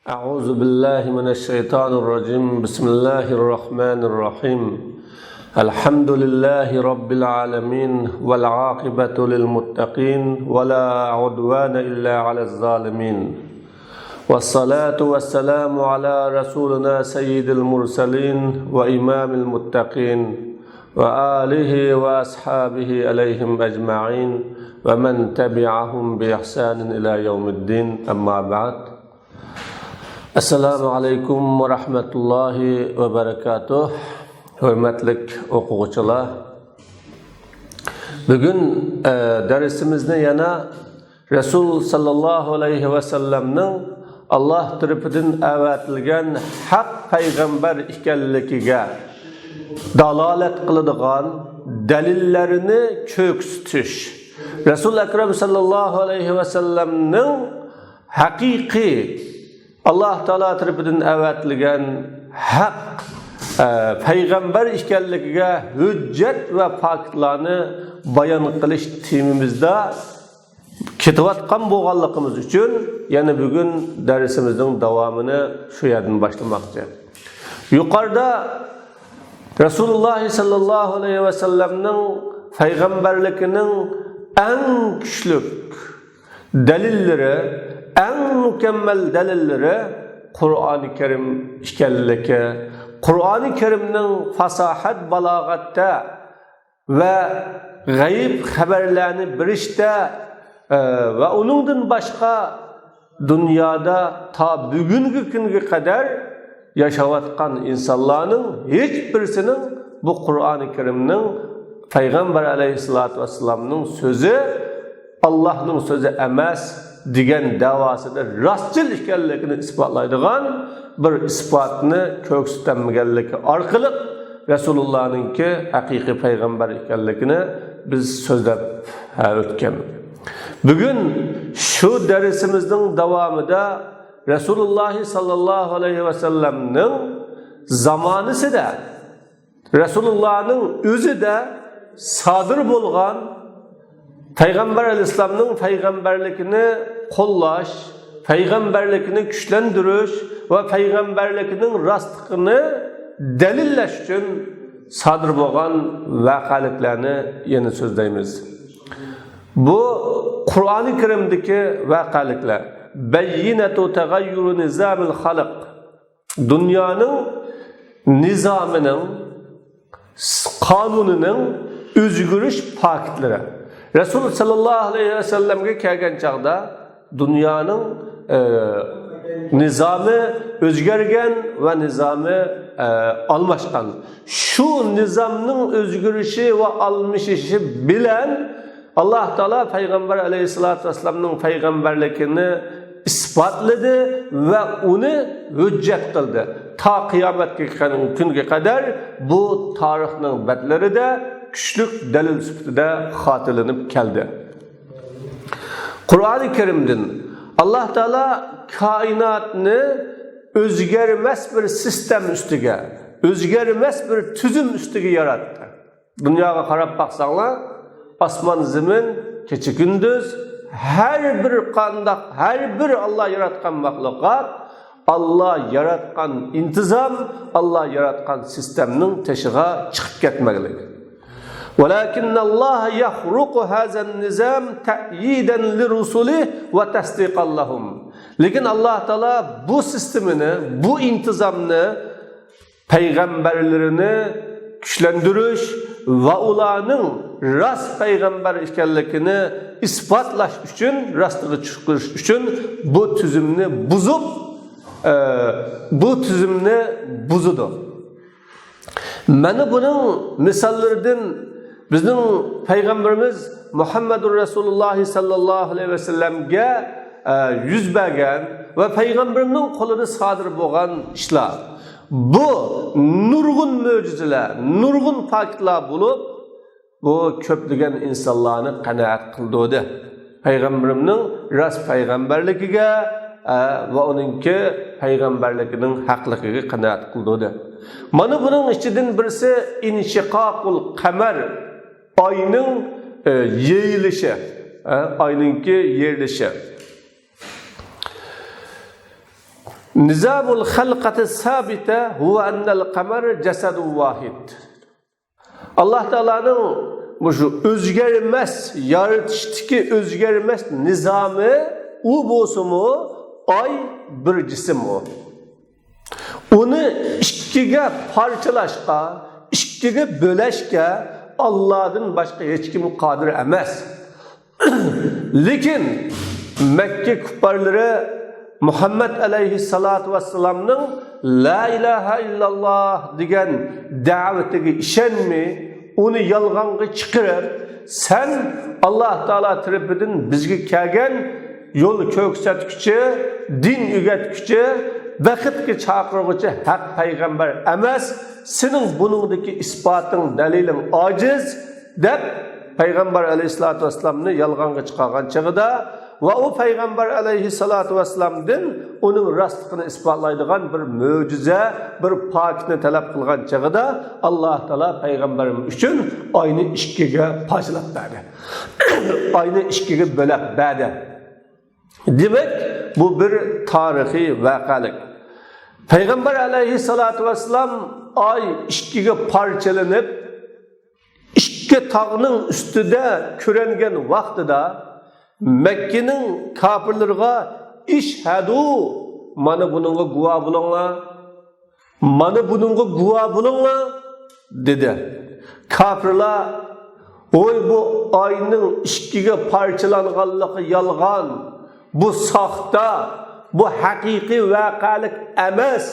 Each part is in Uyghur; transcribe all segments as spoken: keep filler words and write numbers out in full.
أعوذ بالله من الشيطان الرجيم. بسم الله الرحمن الرحيم. الحمد لله رب العالمين، والعاقبة للمتقين، ولا عدوان إلا على الظالمين. والصلاة والسلام على رسولنا سيد المرسلين وإمام المتقين وآله وأصحابه عليهم أجمعين ومن تبعهم بإحسان إلى يوم الدين. أما بعد. ئەسسالامۇ ئەلەيكۇم ۋە رەھمەتۇللاھى ۋە بەرەكاتۇھ. ھۆرمەتلىك ئوقۇغۇچىلار، بۈگۈن، ئە، دەرسىمىزنى يەنە رەسۇل ساللاللاھۇ ئەلەيھى ۋەسەللەمنىڭ ئاللاھ تەرىپىدىن ئەۋەتىلگەن ھەق پەيغەمبەر ئىكەنلىكىگە دالالەت قىلىدىغان دەلىللەرنى كۆرسىتىش، رەسۇل ئەكرەم ساللاللاھۇ ئەلەيھى ۋەسەللەمنىڭ ھەقىقىي ئاللاھ تائالا تەرىپىدىن ئەۋەتىلگەن ھەق، ئە، پەيغەمبەر ئىكەنلىكىگە ھۆججەت ۋە پاكىتلارنى بايان قىلىش تېمىمىزدا كېتىۋاتقان بولغانلىقىمىز ئۈچۈن، يەنە بۈگۈن دەرسىمىزنىڭ داۋامىنى شۇ يەردىن باشلىماقچى. يۇقىرىدا رەسۇلۇللاھ ساللاللاھۇ ئەلەيھى ۋەسەللەمنىڭ پەيغەمبەرلىكىنىڭ ئەڭ كۈچلۈك دەلىللىرى، ئەڭ مۇكەممەل دەلىللىرى قۇرئانى كەرىم ئىكەنلىكى، قۇرئانى كەرىمنىڭ پاساھەت بالاغەتتە ۋە غەيىب خەۋەرلەرنى بېرىشتە، ئە، ۋە ئۇنىڭدىن باشقا دۇنيادا تا بۈگۈنكى كۈنگە قەدەر ياشاۋاتقان ئىنسانلارنىڭ ھېچ بىرسىنىڭ بۇ قۇرئانى كەرىمنىڭ پەيغەمبەر ئەلەيھىسسالاتۇ ۋەسسالامنىڭ سۆزى، ئاللاھنىڭ سۆزى ئەمەس دېگەن دەۋاسىدا راستچىل ئىكەنلىكىنى ئىسپاتلايدىغان بىر ئىسپاتنى كۆرسىتەلمىگەنلىكى ئارقىلىق رەسۇلۇللانىڭكى ھەقىقىي پەيغەمبەر ئىكەنلىكىنى بىز سۆزلەپ، ھە، ئۆتكەن. بۈگۈن شۇ دەرسىمىزنىڭ داۋامىدا رەسۇلۇللاھ ساللاللاھۇ ئەلەيھى ۋەسەللەمنىڭ زامانىسىدا رەسۇلۇللانىڭ ئۆزىدە سادىر بولغان پەيغەمبەر ئەلەيھىسسالامنىڭ پەيغەمبەرلىكىنى قوللاش، پەيغەمبەرلىكىنى كۈچلەندۈرۈش ۋە پەيغەمبەرلىكىنىڭ راستلىقىنى دەلىللەش ئۈچۈن سادىر بولغان ۋەقەلىكلەرنى يەنە سۆزلەيمىز. بۇ قۇرئانى كەرىمدىكى ۋەقەلىكلەر. بەييىنەتۇ تەغەييۇرى نىزامىل خەلق. دۇنيانىڭ نىزامىنىڭ، قانۇنىنىڭ ئۆزگىرىش پاكىتلىرى. رەسۇل ساللاللاھۇ ئەلەيھى ۋەسەللەمگە كەلگەن چاغدا دۇنيانىڭ، ئە، نىزامى ئۆزگەرگەن ۋە نىزامى، ئە، ئالماشقان. شۇ نىزامنىڭ ئۆزگىرىشى ۋە ئالمىشىشى بىلەن ئاللاھ تائالا پەيغەمبەر ئەلەيھىسسالاتۇ ۋەسسالامنىڭ پەيغەمبەرلىكىنى ئىسپاتلىدى ۋە ئۇنى ھۆججەت قىلدى. تا قىيامەتكە كۈنگە قەدەر بۇ تارىخنىڭ بەتلىرىدە كۈچلۈك دەلىل سۈپىتىدە خاتىرىلىنىپ كەلدى. قۇرئانى كەرىمدىن ئاللاھ تائالا كائىناتنى ئۆزگەرمەس بىر سىستېما ئۈستىگە، ئۆزگەرمەس بىر تۈزۈم ئۈستىگە ياراتتى. دۇنياغا قاراپ باقساڭلار، ئاسمان زېمىن، كېچە كۈندۈز، ھەر بىر قانداق، ھەر بىر ئاللاھ ياراتقان مەخلۇقات، ئاللاھ ياراتقان ئىنتىزام، ئاللاھ ياراتقان سىستېمىنىڭ تېشىغا چىقىپ كەتمەكلىك. ۋەلەكىننەللاھە يەخرۇقۇ ھازەن نىزام تەئيىدەن لىرۇسۇلىھ ۋە تەسدىقەن لەھۇم. لېكىن ئاللاھ تائالا بۇ سىستېمىنى، بۇ ئىنتىزامنى پەيغەمبەرلىرىنى كۈچلەندۈرۈش ۋە ئۇلارنىڭ راست پەيغەمبەر ئىكەنلىكىنى ئىسپاتلاش ئۈچۈن، راستىغا چىقىرىش ئۈچۈن بۇ تۈزۈمنى بۇزۇپ، ئە، بۇ تۈزۈمنى بۇزىدۇ. مانا بۇنىڭ مىساللىرىدىن بىزنىڭ پەيغەمبىرىمىز مۇھەممەدۇر رەسۇلۇللاھ ساللاللاھۇ ئەلەيھى ۋەسەللەمگە، ئە، يۈز بەرگەن ۋە پەيغەمبىرىمنىڭ قولىدا سادىر بولغان ئىشلار. بۇ نۇرغۇن مۆجىزىلەر، نۇرغۇن پاكىتلار بولۇپ، بۇ كۆپلىگەن ئىنسانلارنى قانائەت قىلدۇردى. پەيغەمبىرىمنىڭ راست پەيغەمبەرلىكىگە، ئە، ۋە ئۇنىڭكى پەيغەمبەرلىكىنىڭ ھەقلىقىگە قانائەت قىلدۇردى. مانا بۇنىڭ ئىچىدىن بىرسى ئىنشىقاقۇل قەمەر، ئاينىڭ، ئە، يېيىلىشى، ئە، ئاينىڭكى يېيىلىشى. نىزامۇل خەلقەتى سابىتە ھۇۋە ئەننەل قەمەر جەسەدۇ ۋاھىد. ئاللاھ تائالانىڭ مۇشۇ ئۆزگەرمەس، يارىتىشتىكى ئۆزگەرمەس نىزامى ئۇ بولسىمۇ، ئاي بىر جىسىم ئۇ. ئۇنى ئىككىگە پارچىلاشقا، ئىككىگە بۆلەشكە ئاللادىن باشقا ھېچكىم قادىر ئەمەس. لېكىن مەككە كۇپپارلىرى مۇھەممەد ئەلەيھىسسالاتۇ ۋەسسالامنىڭ لا ئىلاھە ئىللاللاھ دېگەن دەۋىتىگە ئىشەنمەي، ئۇنى يالغانغا چىقىرىپ، سەن ئاللاھ تائالا تەرىپىدىن بىزگە كەلگەن يول كۆرسەتكۈچى، دىن ئۆگەتكۈچى، بەختكە چاقىرغۇچى ھەق پەيغەمبەر ئەمەس، سېنىڭ بۇنىڭدىكى ئىسپاتىڭ، دەلىلىڭ ئاجىز، دەپ پەيغەمبەر ئەلەيھىسسالاتۇ ۋەسسالامنى يالغانغا چىقارغان چېغىدا ۋە ئۇ پەيغەمبەر ئەلەيھىسسالاتۇ ۋەسسالامدىن ئۇنىڭ راستلىقىنى ئىسپاتلايدىغان بىر مۆجىزە، بىر پاكىتنى تەلەپ قىلغان چېغىدا، ئاللاھ تائالا پەيغەمبەرىمىز ئۈچۈن ئاينى ئىككىگە پارچىلاپ بەردى. ئاينى ئىككىگە بۆلەپ بەردى. دېمەك، بۇ بىر تارىخىي ۋەقەلىك. پەيغەمبەر ئەلەيھىسسالاتۇ ۋەسسالام ئاي ئىككىگە پارچىلىنىپ، ئىككى تاغنىڭ ئۈستىدە كۆرۈنگەن ۋاقتىدا، مەككىنىڭ كاپىرلىرىغا، «ئىشھەدۇ، مانا بۇنىڭغا گۇۋاھ بولۇڭلار، مانا بۇنىڭغا گۇۋاھ بولۇڭلار» دېدى. كاپىرلار، «ۋوي، بۇ ئاينىڭ ئىككىگە پارچىلانغانلىقى يالغان، بۇ ساختا، بۇ ھەقىقىي ۋەقەلىك ئەمەس»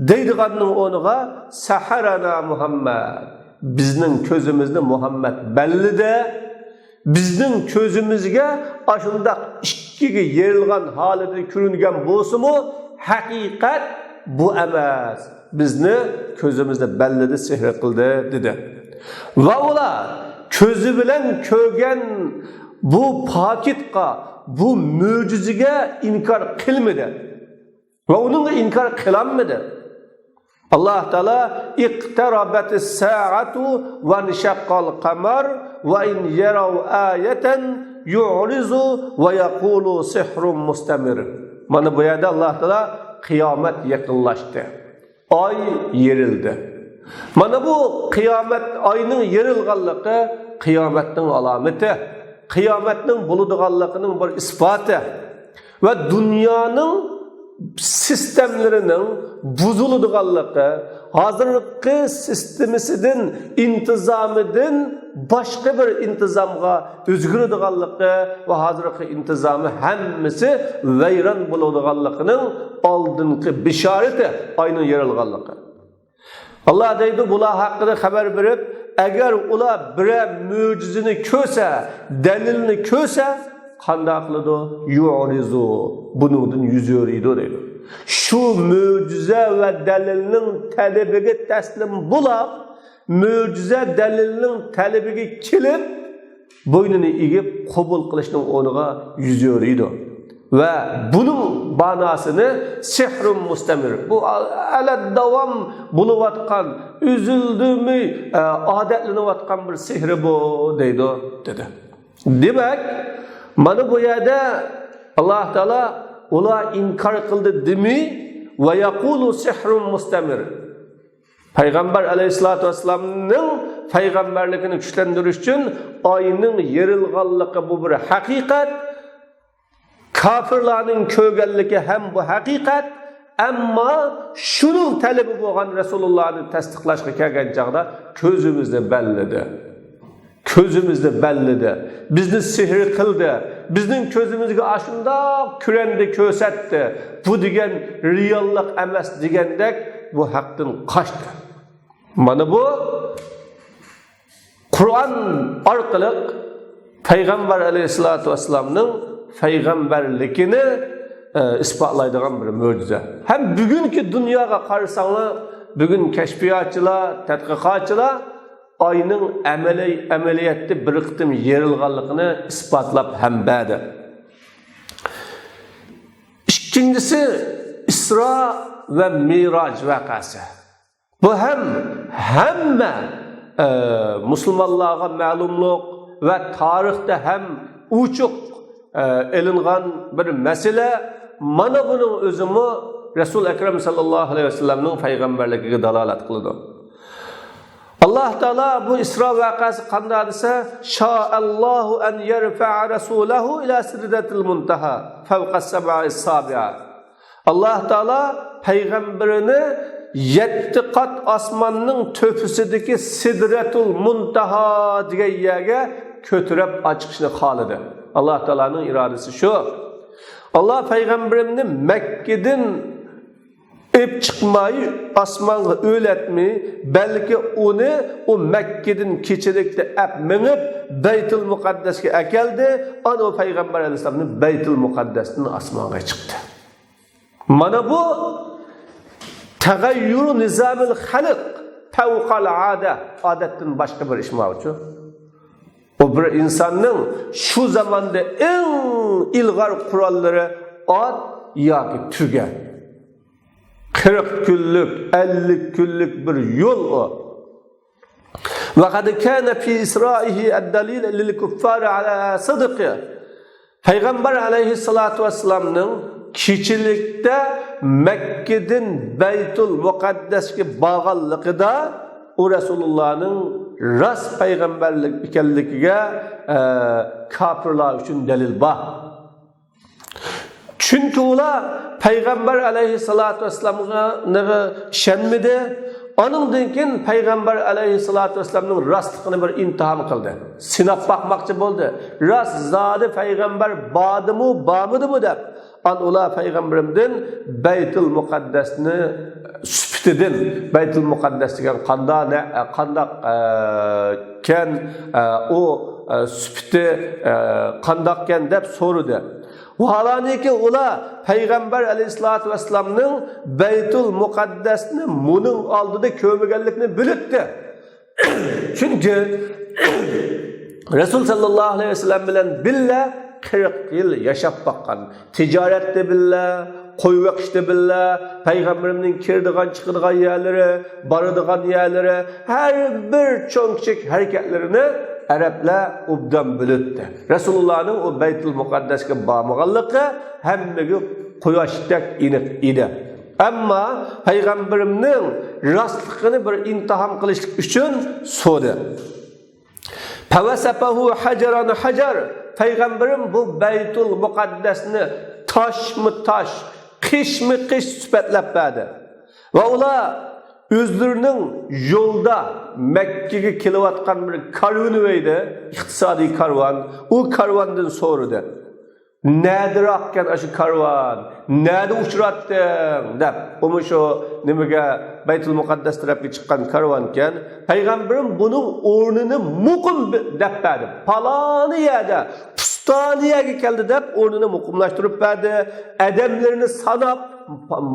دەيدىغاننىڭ ئورنىغا، «سەھەرەنا مۇھەممەد، بىزنىڭ كۆزىمىزنى مۇھەممەد بەللىدى، بىزنىڭ كۆزىمىزگە ئاشۇنداق ئىككىگە يېرىلغان ھالىتىدە كۆرۈنگەن بولسىمۇ، ھەقىقەت بۇ ئەمەس، بىزنى كۆزىمىزنى بەللىدى، سېھىر قىلدى» دېدى. ۋە ئۇلار كۆزى بىلەن كۆرگەن بۇ پاكىتقا، بۇ مۆجىزىگە ئىنكار قىلمىدى. ۋە ئۇنىڭغا ئىنكار قىلالمىدى. ئاللاھ تائالا، «ئىقتەرەبەتىس سائەتۇ ۋەنشەققەل قەمەر ۋە ئىن يەرەۋ ئايەتەن يۇئرىزۇ ۋە يەقۇلۇ سىھرۇن مۇستەمىر». مانا بۇ يەردە ئاللاھ تائالا، «قىيامەت يېقىنلاشتى. ئاي يېرىلدى.» مانا بۇ قىيامەت، ئاينىڭ يېرىلغانلىقى قىيامەتنىڭ ئالامىتى، قىيامەتنىڭ بولىدىغانلىقىنىڭ بىر ئىسپاتى. ۋە دۇنيانىڭ سىستېمىلىرىنىڭ بۇزۇلىدىغانلىقى، ھازىرقى سىستېمىسىدىن، ئىنتىزامىدىن باشقا بىر ئىنتىزامغا ئۆزگىرىدىغانلىقى ۋە ھازىرقى ئىنتىزامى ھەممىسى ۋەيران بولىدىغانلىقىنىڭ ئالدىنقى بېشارىتى، ئاينىڭ يېرىلغانلىقى. ئاللاھ دەيدۇ، بۇلار ھەققىدە خەۋەر بېرىپ، ئەگەر ئۇلار بىرەر مۆجىزىنى كۆرسە، دەلىلنى كۆرسە، قانداق قىلىدۇ؟ يۇئرىزۇ، بۇنىڭدىن يۈز ئۆرۈيدۇ دەيدۇ. شۇ مۆجىزە ۋە دەلىلنىڭ تەلىپىگە تەسلىم بولاپ، مۆجىزە دەلىلنىڭ تەلىپىگە كېلىپ، بوينىنى ئېگىپ قوبۇل قىلىشنىڭ ئورنىغا يۈز ئۆرۈيدۇ. ۋە بۇنىڭ مەناسىنى سىھرۇن مۇستەمىر، بۇ ئەلەت داۋام بولۇۋاتقان، ئۈزۈلدۈرمەي، ئە، ئادەتلىنىۋاتقان بىر سېھرى بۇ دەيدۇ، دېدى. دېمەك، مانا بۇ يەردە ئاللاھ تائالا، ئۇلار ئىنكار قىلدى دېمەي، ۋە يەقۇلۇ سىھرۇن مۇستەمىر. پەيغەمبەر ئەلەيھىسسالاتۇ ۋەسسالامنىڭ پەيغەمبەرلىكىنى كۈچلەندۈرۈش ئۈچۈن ئاينىڭ يېرىلغانلىقى بۇ بىر ھەقىقەت، كاپىرلارنىڭ كۆرگەنلىكى ھەم بۇ ھەقىقەت، ئەمما شۇنىڭ تەلىپى بولغان رەسۇلۇللانى تەستىقلاشقا كەلگەن چاغدا كۆزىمىزنى بەللىدى. كۆزىمىزنى بەللىدى، بىزنى سېھىر قىلدى، بىزنىڭ كۆزىمىزگە ئاشۇنداق كۆرۈندى، كۆرسەتتى. بۇ دېگەن رېئاللىق ئەمەس دېگەندەك بۇ ھەقتىن قاچتى. مانا بۇ قۇرئان ئارقىلىق پەيغەمبەر ئەلەيھىسسالاتۇ ۋەسسالامنىڭ پەيغەمبەرلىكىنى، ئە، ئىسپاتلايدىغان بىر مۆجىزە. ھەم بۈگۈنكى دۇنياغا قارىساڭلار، بۈگۈن كەشپىياتچىلار، تەتقىقاتچىلار ئاينىڭ ئەمەلىي، ئەمەلىيەتتە بىر قېتىم يېرىلغانلىقىنى ئىسپاتلاپ ھەم بەردى. ئىككىنچىسى، ئىسرا ۋە مىراج ۋەقەسى. بۇ ھەم ھەممە، ئە، مۇسۇلمانلارغا مەلۇملۇق ۋە تارىختا ھەم ئوچۇق، ئە، ئېلىنغان بىر مەسىلە. مانا بۇنىڭ ئۆزىمۇ رەسۇل ئەكرەم سەللەللاھۇ ئەلەيھى ۋەسەللەمنىڭ پەيغەمبەرلىكىگە دالالەت قىلىدۇ. ئاللاھ تائالا بۇ ئىسرا ۋەقەسى قانداق دېسە، شاءاللاھۇ ئەن يەرفەئە رەسۇلەھۇ ئىلە سىدرەتىل مۇنتەھا فەۋقەس سەمائىس سابىئە. ئاللاھ تائالا پەيغەمبىرىنى يەتتە قات ئاسماننىڭ تۆپىسىدىكى سىدرەتۇل مۇنتەھا دېگەن يەرگە كۆتۈرۈپ ئاچىقىشنى خالىدى. ئاللاھ تائالانىڭ ئىرادىسى شۇ. ئاللاھ پەيغەمبىرىمنى مەككىدىن ئېپ چىقماي ئاسمانغا ئۆلەتمەي، بەلكى ئۇنى ئۇ مەككىدىن كېچىلىكتە ئەپ مېڭىپ، بەيتۇل مۇقەددەسكە ئەكەلدى. ئانا ئۇ پەيغەمبەر ئەلەيھىسسالامنى بەيتۇل مۇقەددەستىن ئاسمانغا چىقتى. مانا بۇ تەغەييۇرۇ نىزامىل خەلق فەۋقەل ئادە، ئادەتتىن باشقا بىر ئىش ماۋۇچۇ. ئۇ بىر ئىنساننىڭ شۇ زاماندا ئەڭ ئىلغار قوراللىرى ئات ياكى تۆگە. قىرىق كۈنلۈك، ئەللىك كۈنلۈك بىر يول ئۇ. ۋەقەد كانە فى ئىسرائىھى ئەددەلىل لىل كۇففارى ئەلە سىدقى. پەيغەمبەر ئەلەيھىسسالاتۇ ۋەسسالامنىڭ كېچىلىكتە مەككىدىن بەيتۇل مۇقەددەسكە بارغانلىقىدا ئۇ رەسۇلۇللانىڭ راست پەيغەمبەرلىك ئىكەنلىكىگە، ئە، كاپىرلار ئۈچۈن دەلىل بار. چۈنكى ئۇلار پەيغەمبەر ئەلەيھىسسالاتۇ ۋەسسالامغا ئىشەنمىدى. ئانىڭدىن كېيىن پەيغەمبەر ئەلەيھىسسالاتۇ ۋەسسالامنىڭ راستلىقىنى بىر ئىمتىھان قىلدى. سىناپ باقماقچى بولدى. راست زادى پەيغەمبەر باردىمۇ، بارمىدىمۇ دەپ. ئان ئۇلار پەيغەمبىرىمدىن بەيتۇل مۇقەددەسنى سۈپىتىدىن، بەيتۇل مۇقەددەس دېگەن قاندا-، نە-، قانداق، ئە، كەن، ئە، ئۇ، ئە، سۈپىتى، ئە، قانداقكەن دەپ سورىدى. ۋاھالەنكى، ئۇلار پەيغەمبەر ئەلەيھىسسالاتۇ ۋەسسالامنىڭ بەيتۇل مۇقەددەسنى مۇنىڭ ئالدىدا كۆرمىگەنلىكىنى بىلىتتى. چۈنكى رەسۇل سەللەللاھۇ ئەلەيھى ۋەسەللەم بىلەن بىللە قىرىق يىل ياشاپ باققان. تىجارەتتە بىللە، قوي بېقىشتا بىللە، پەيغەمبىرىمنىڭ كىرىدىغان، چىقىدىغان يەرلىرى، بارىدىغان يەرلىرى، ھەر بىر چوڭ-كىچىك ھەرىكەتلىرىنى ئەرەبلەر ئوبدان بىلىتتى. رەسۇلۇللانىڭ ئۇ بەيتۇل مۇقەددەسكە بارمىغانلىقى ھەممىگە قۇياشتەك ئېنىق ئىدى. ئەمما پەيغەمبىرىمنىڭ راستلىقىنى بىر ئىمتىھان قىلىشلىق ئۈچۈن سورىدى. فوسفەھۇ ھەجەرەن ھەجەر، پەيغەمبىرىم بۇ بەيتۇل مۇقەددەسنى تاشمۇ تاش، قىشمۇ قىش سۈپەتلەپ بەردى. ۋە ئۇلار ئۆزلىرىنىڭ يولدا مەككىگە كېلىۋاتقان بىر كارۋىنى ئىقتىسادىي كارۋان، ئۇ كارۋاندىن سورىدى. نەدىراقكەن ئاشۇ كارۋان؟ نەدە ئۇچراتتىڭ؟ دەپ. ئۇمۇ شۇ نېمىگە، بەيتۇل مۇقەددەس تەرەپكە چىققان كارۋانكەن. پەيغەمبىرىم بۇنىڭ ئورنىنى مۇقىم بى-، دەپ بەردى. پالانى يەردە، پۇستانى يەرگە كەلدى دەپ، ئورنىنى مۇقىملاشتۇرۇپ بەردى. ئادەملىرىنى ساناپ،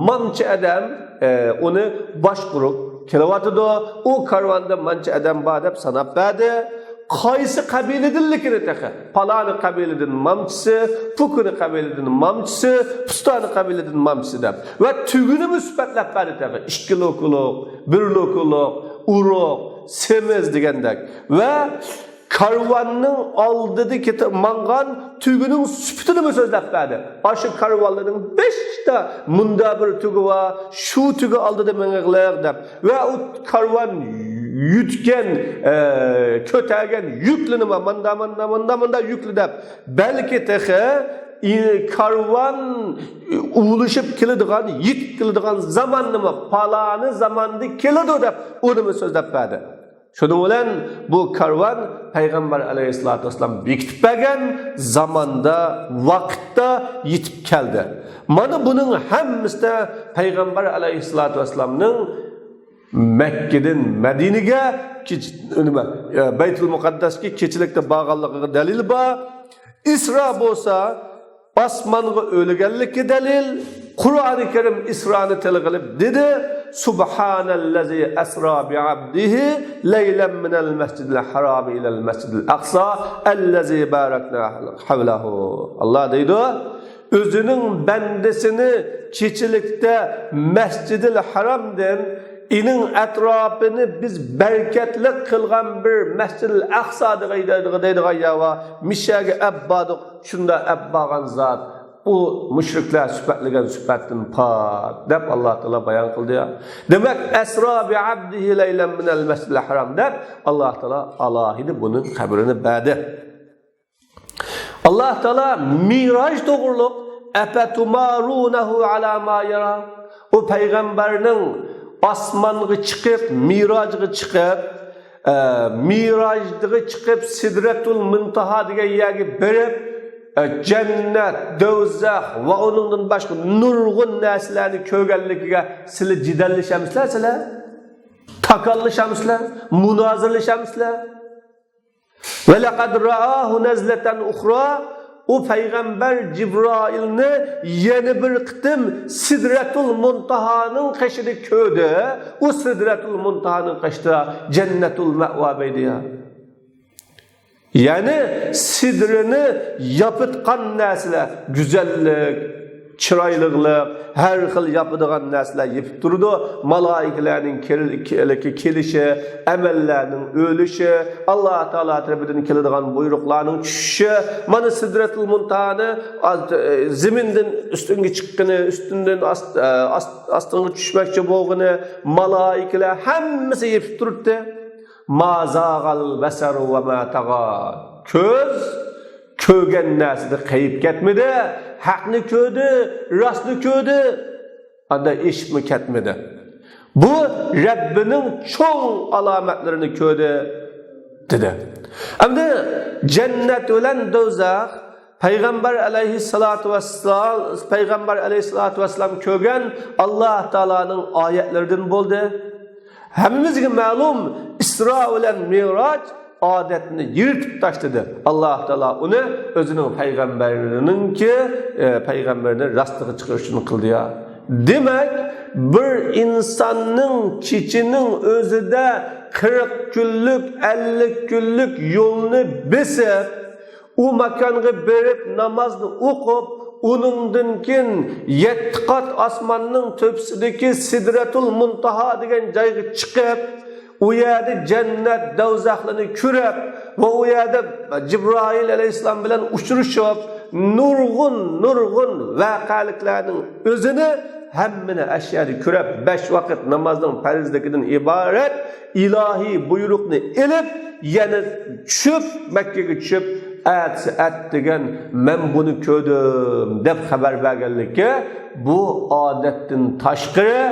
مانچە ئادەم، ئە، ئۇنى باشقۇرۇپ كېلىۋاتىدۇ. ئۇ كارۋاندا مانچە ئادەم بار دەپ ساناپ بەردى. قايسى قەبىلىدىنلىكىنى تېخى. پالانى قەبىلىدىن مامچىسى، پۇكىنى قەبىلىدىن مامچىسى، پۇستانى قەبىلىدىن مامچىسى دەپ. ۋە تۈگىنىمۇ سۈپەتلەپ بەردى تېخى. ئىككى لوكىلىق، بىر لوكىلىق، ئۇرۇق، سېمىز دېگەندەك. ۋە كارۋاننىڭ ئالدىدا كېتىپ ماڭغان تۈگىنىڭ سۈپىتىنىمۇ سۆزلەپ بەردى. ئاشۇ كارۋانلارنىڭ بەشتە مۇندا بىر تۈگى بار، شۇ تۈگى ئالدىدا مېڭىغلىق دەپ. ۋە ئۇ كارۋان يۈتكەن، ئە، كۆتەرگەن يۈكلىنى ماندا، ماندا، ماندا، ماندا يۈكلە دەپ. بەلكى تېخى، ئى، كارۋان ئۇلىشىپ كېلىدىغان، يېتىپ كېلىدىغان زاماننىمۇ پالانى زاماندا كېلىدۇ دەپ، ئۇنىمۇ سۆزلەپ بەردى. شۇنىڭ بىلەن بۇ كارۋان پەيغەمبەر ئەلەيھىسسالاتۇ ۋەسسالام بېكىتىپ بەرگەن زاماندا، ۋاقىتتا يېتىپ كەلدى. مانا بۇنىڭ ھەممىسىدە پەيغەمبەر ئەلەيھىسسالاتۇ ۋەسسالامنىڭ مەككىدىن مەدىنىگە، كېچ-، نېمە، بەيتۇل مۇقەددەسكە كېچىلىكتە بارغانلىقىغا دەلىل بار. ئىسرا بولسا ئاسمانغا ئۆرلىگەنلىكى دەلىل. قۇرئانى كەرىم ئىسرانى تىلغا ئېلىپ دېدى، سۇبھانەللەزى ئەسرا بىئەبدىھى لەيلەن مىنەل مەسجىدىل ھەرامى ئىلەل مەسجىدىل ئەقسا ئەللەزى بارەكنا ھەۋلەھۇ. ئاللا دەيدۇ، ئۆزىنىڭ بەندىسىنى كېچىلىكتە مەسجىدىل ھەرامدىن، ئېنىڭ ئەتراپىنى بىز بەرىكەتلىك قىلغان بىر مەسجىدىل ئەقسا دەيدىغان يەر بار، مىشەگە ئەپ باردۇق، شۇندا ئەپ بارغان زات. ئۇ مۇشرىكلار سۈپەتلىگەن سۈپەتتىن پاك، دەپ ئاللا تائالا بايان قىلدى. دېمەك، ئەسرا بىئەبدىھى لەيلەن مىنەل مەسجىدىل ھەرام، دەپ ئاللا تائالا ئالاھىدە بۇنىڭ خەۋىرىنى بەردى. ئاللا تائالا مىراج توغرۇلۇق، ئەپەتۇمارۇنەھۇ ئەلا ما يەرا، ئۇ پەيغەمبەرنىڭ ئاسمانغا چىقىپ، مىراجغا چىقىپ، ئە، مىراجغا چىقىپ، سىدرەتۇل مۇنتاھا دېگەن يەرگە بېرىپ، ئە، جەننەت، دوزاخ ۋە ئۇنىڭدىن باشقا نۇرغۇن نەرسىلەرنى كۆرگەنلىكىگە سىلەر جېدەللىشەمسىلەر سىلەر؟ تاكاللىشامسىلەر؟ مۇنازىرىلىشەمسىلەر؟ ۋەلەقەد رائاھۇ نەزلەتەن ئۇخرا، ئۇ پەيغەمبەر جىبرائىلنى يەنە بىر قېتىم سىدرەتۇل مۇنتاھانىڭ قېشىدا كۆردى. ئۇ سىدرەتۇل مۇنتاھانىڭ قېشىدا جەننەتۇل مەۋا دەيدۇ يا. يەنى سىدرىنى ياپىدىغان نەرسىلەر، گۈزەللىك، چىرايلىقلىق، ھەر خىل ياپىدىغان نەرسىلەر يېپىپ تۇرىدۇ. مالائىكىلەرنىڭ كېل-، كېلىشى، ئەمەللەرنىڭ ئۆلۈشى، ئاللا تائالا تەرىپىدىن كېلىدىغان بۇيرۇقلارنىڭ چۈشۈشى، مانا سىدرەتۇل مۇنتاھانى ئاز-، زېمىندىن ئۈستۈنگە چىققىنى، ئۈستۈندىن ئاست-، ئاست-، ئاستىغا چۈشمەكچى بولغىنى، مالائىكىلەر ھەممىسى يېپىپ تۇرۇپتۇ. ما زاغەل بەسەرۇ ۋە ما تاغا. كۆز كۆرگەن نەرسىدە قېيىپ كەتمىدى، ھەقنى كۆردى، راستنى كۆردى، ئاندا ئېشىپمۇ كەتمىدى. بۇ رەببىنىڭ چوڭ ئالامەتلىرىنى كۆردى، دېدى. ئەمدى جەننەت بىلەن دوزاخ پەيغەمبەر ئەلەيھىسسالاتۇ ۋەسسالام، پەيغەمبەر ئەلەيھىسسالاتۇ ۋەسسالام كۆرگەن ئاللا تائالانىڭ ئايەتلىرىدىن بولدى. ھەممىمىزگە مەلۇم، ئىسرا بىلەن مىراج ئادەتنى يىرتىپ تاشلىدى. ئاللا تائالا ئۇنى ئۆزىنىڭ پەيغەمبىرىنىڭكى، ئە، پەيغەمبىرىنى راستىغا چىقىرىش ئۈچۈن قىلدى يا. دېمەك، بىر ئىنساننىڭ كېچىنىڭ ئۆزىدە قىرىق كۈنلۈك، ئەللىك كۈنلۈك يولنى بېسىپ، ئۇ ماكانغا بېرىپ نامازنى ئوقۇپ، ئۇنىڭدىن كېيىن يەتتە قات ئاسماننىڭ تۆپىسىدىكى سىدرەتۇل مۇنتاھا دېگەن جايغا چىقىپ، ئۇ يەردە جەننەت، دوزاخلارنى كۆرۈپ ۋە ئۇ يەردە جىبرائىل ئەلەيھىسسالام بىلەن ئۇچرىشىپ، نۇرغۇن، نۇرغۇن ۋەقەلىكلەرنىڭ ئۆزىنى ھەممىنى ئەشيانى كۆرۈپ، بەش ۋاقىت نامازنىڭ پەرزلىكىدىن ئىبارەت ئىلاھىي بۇيرۇقنى ئېلىپ، يەنە چۈشۈپ، مەككىگە چۈشۈپ، ئەتىسى ئەتىگەن مەن بۇنى كۆردۈم دەپ خەۋەر بەرگەنلىكى، بۇ ئادەتتىن تاشقىرى،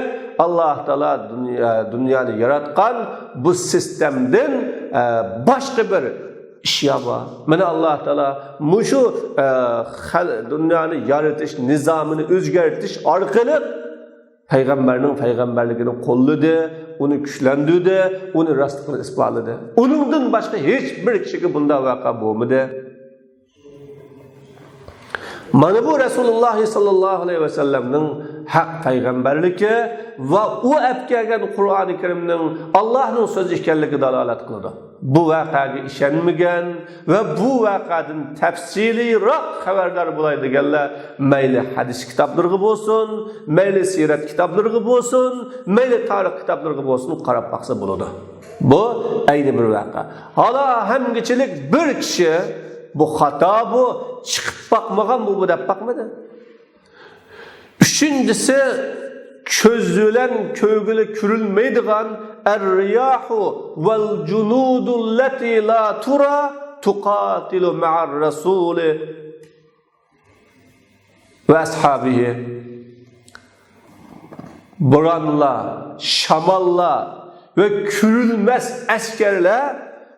ئاللا تائالا دۇنيا، دۇنيانى ياراتقان بۇ سىستېمدىن، ئە، باشقا بىر ئىش يا بار. مانا ئاللا تائالا مۇشۇ، ئە، خەل-، دۇنيانى يارىتىش نىزامىنى ئۆزگەرتىش ئارقىلىق پەيغەمبەرنىڭ پەيغەمبەرلىكىنى قوللىدى، ئۇنى كۈچلەندۈردى، ئۇنى راستلىقىنى ئىسپاتلىدى. ئۇنىڭدىن باشقا ھېچ بىر كىشىگە بۇنداق ۋەقە بولمىدى. مانا بۇ رەسۇلۇللاھ ساللاللاھۇ ئەلەيھى ۋەسەللەمنىڭ ھەق پەيغەمبەرلىكى ۋە ئۇ ئەپ كەلگەن قۇرئانى كەرىمنىڭ ئاللاھنىڭ سۆزى ئىكەنلىكىگە دالالەت قىلىدۇ. بۇ ۋەقەگە ئىشەنمىگەن ۋە بۇ ۋەقەدىن تەپسىلىيراق خەۋەردار بولاي دېگەنلەر مەيلى ھەدىس كىتابلىرىغا بولسۇن، مەيلى سىيرەت كىتابلىرىغا بولسۇن، مەيلى تارىخ كىتابلىرىغا بولسۇن، قاراپ باقسا بولىدۇ. بۇ ئەينى بىر ۋەقە. ھالا ھەمگىچىلىك بىر كىشى بۇ خاتا، بۇ چىقىپ باقمىغان، بۇ، بۇ دەپ باقمىدى. ئۈچىنچىسى، كۆز بىلەن كۆرگىلى كۆرۈلمەيدىغان الرياح والجنود التي لا ترى تقاتل مع الرسول وأصحابه. بورانلار، شاماللار ۋە كۆرۈلمەس ئەسكەرلەر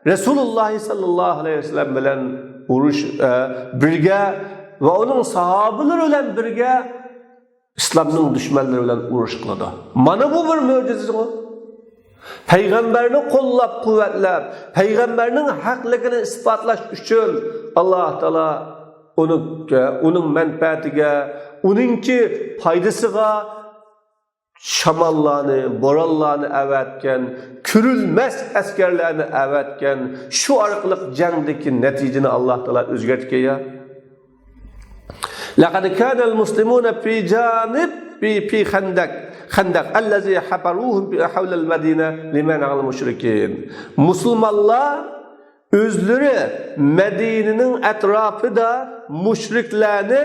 رەسۇلۇللاھ ساللاللاھۇ ئەلەيھى ۋەسەللەم بىلەن ئۇرۇش، ئە، بىرگە ۋە ئۇنىڭ ساھابىلىرى بىلەن بىرگە ئىسلامنىڭ دۈشمەنلىرى بىلەن ئۇرۇش قىلىدۇ. مانا بۇ بىر مۆجىزىغۇ. پەيغەمبەرنى قوللاپ-قۇۋۋەتلەپ، پەيغەمبەرنىڭ ھەقلىقىنى ئىسپاتلاش ئۈچۈن ئاللا تائالا ئۇنى، ئۇنىڭ مەنپەئەتىگە، ئۇنىڭكى پايدىسىغا شاماللارنى، بورانلارنى ئەۋەتكەن، كۆرۈلمەس ئەسكەرلەرنى ئەۋەتكەن، شۇ ئارقىلىق جەڭدىكى نەتىجىنى ئاللا تائالا ئۆزگەرتكەن يا. لقد كان المسلمون في جانب، في، في خندق، خندق الذي حفروه حول المدينة لمنع المشركين. مۇسۇلمانلار ئۆزلىرى مەدىنىنىڭ ئەتراپىدا مۇشرىكلارنى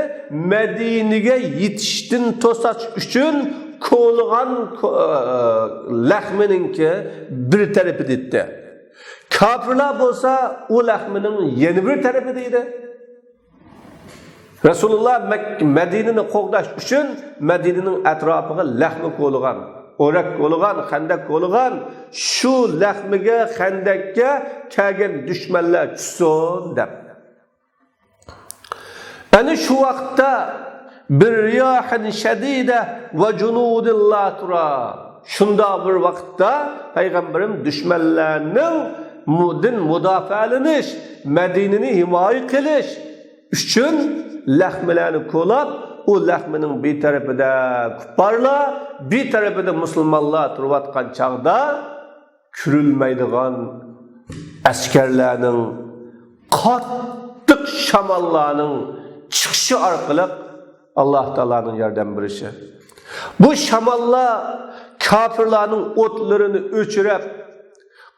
مەدىنىگە يېتىشتىن توساش ئۈچۈن كولىغان كو-، لەخمىنىڭكى بىر تەرىپىدە ئىدى. كاپىرلار بولسا ئۇ لەخمىنىڭ يەنە بىر تەرىپىدە ئىدى. رەسۇلۇللا مەك-، مەدىنىنى قوغداش ئۈچۈن مەدىنىنىڭ ئەتراپىغا لەخمە كولىغان، ئورەك كولىغان، خەندەك كولىغان، شۇ لەخمىگە، خەندەككە كەلگەن دۈشمەنلەر چۈشسۇن دەپ. ئەنە شۇ ۋاقىتتا بىر رىياھىن شەدىدە ۋە جۇنۇدىن لا تۇرا. شۇنداق بىر ۋاقىتتا پەيغەمبىرىم دۈشمەنلەرنىڭ مۇ-، دىن مۇداپىئەلىنىش، مەدىنىنى ھىمايە قىلىش ئۈچۈن لەخمىلەرنى كولاپ، ئۇ لەخمىنىڭ بىر تەرىپىدە كۇپپارلار، بىر تەرىپىدە مۇسۇلمانلار تۇرۇۋاتقان چاغدا، كۆرۈلمەيدىغان ئەسكەرلەرنىڭ، قاتتىق شاماللارنىڭ چىقىشى ئارقىلىق ئاللاھ تائالانىڭ ياردەم بېرىشى. بۇ شاماللار كاپىرلارنىڭ ئوتلىرىنى ئۆچۈرۈپ،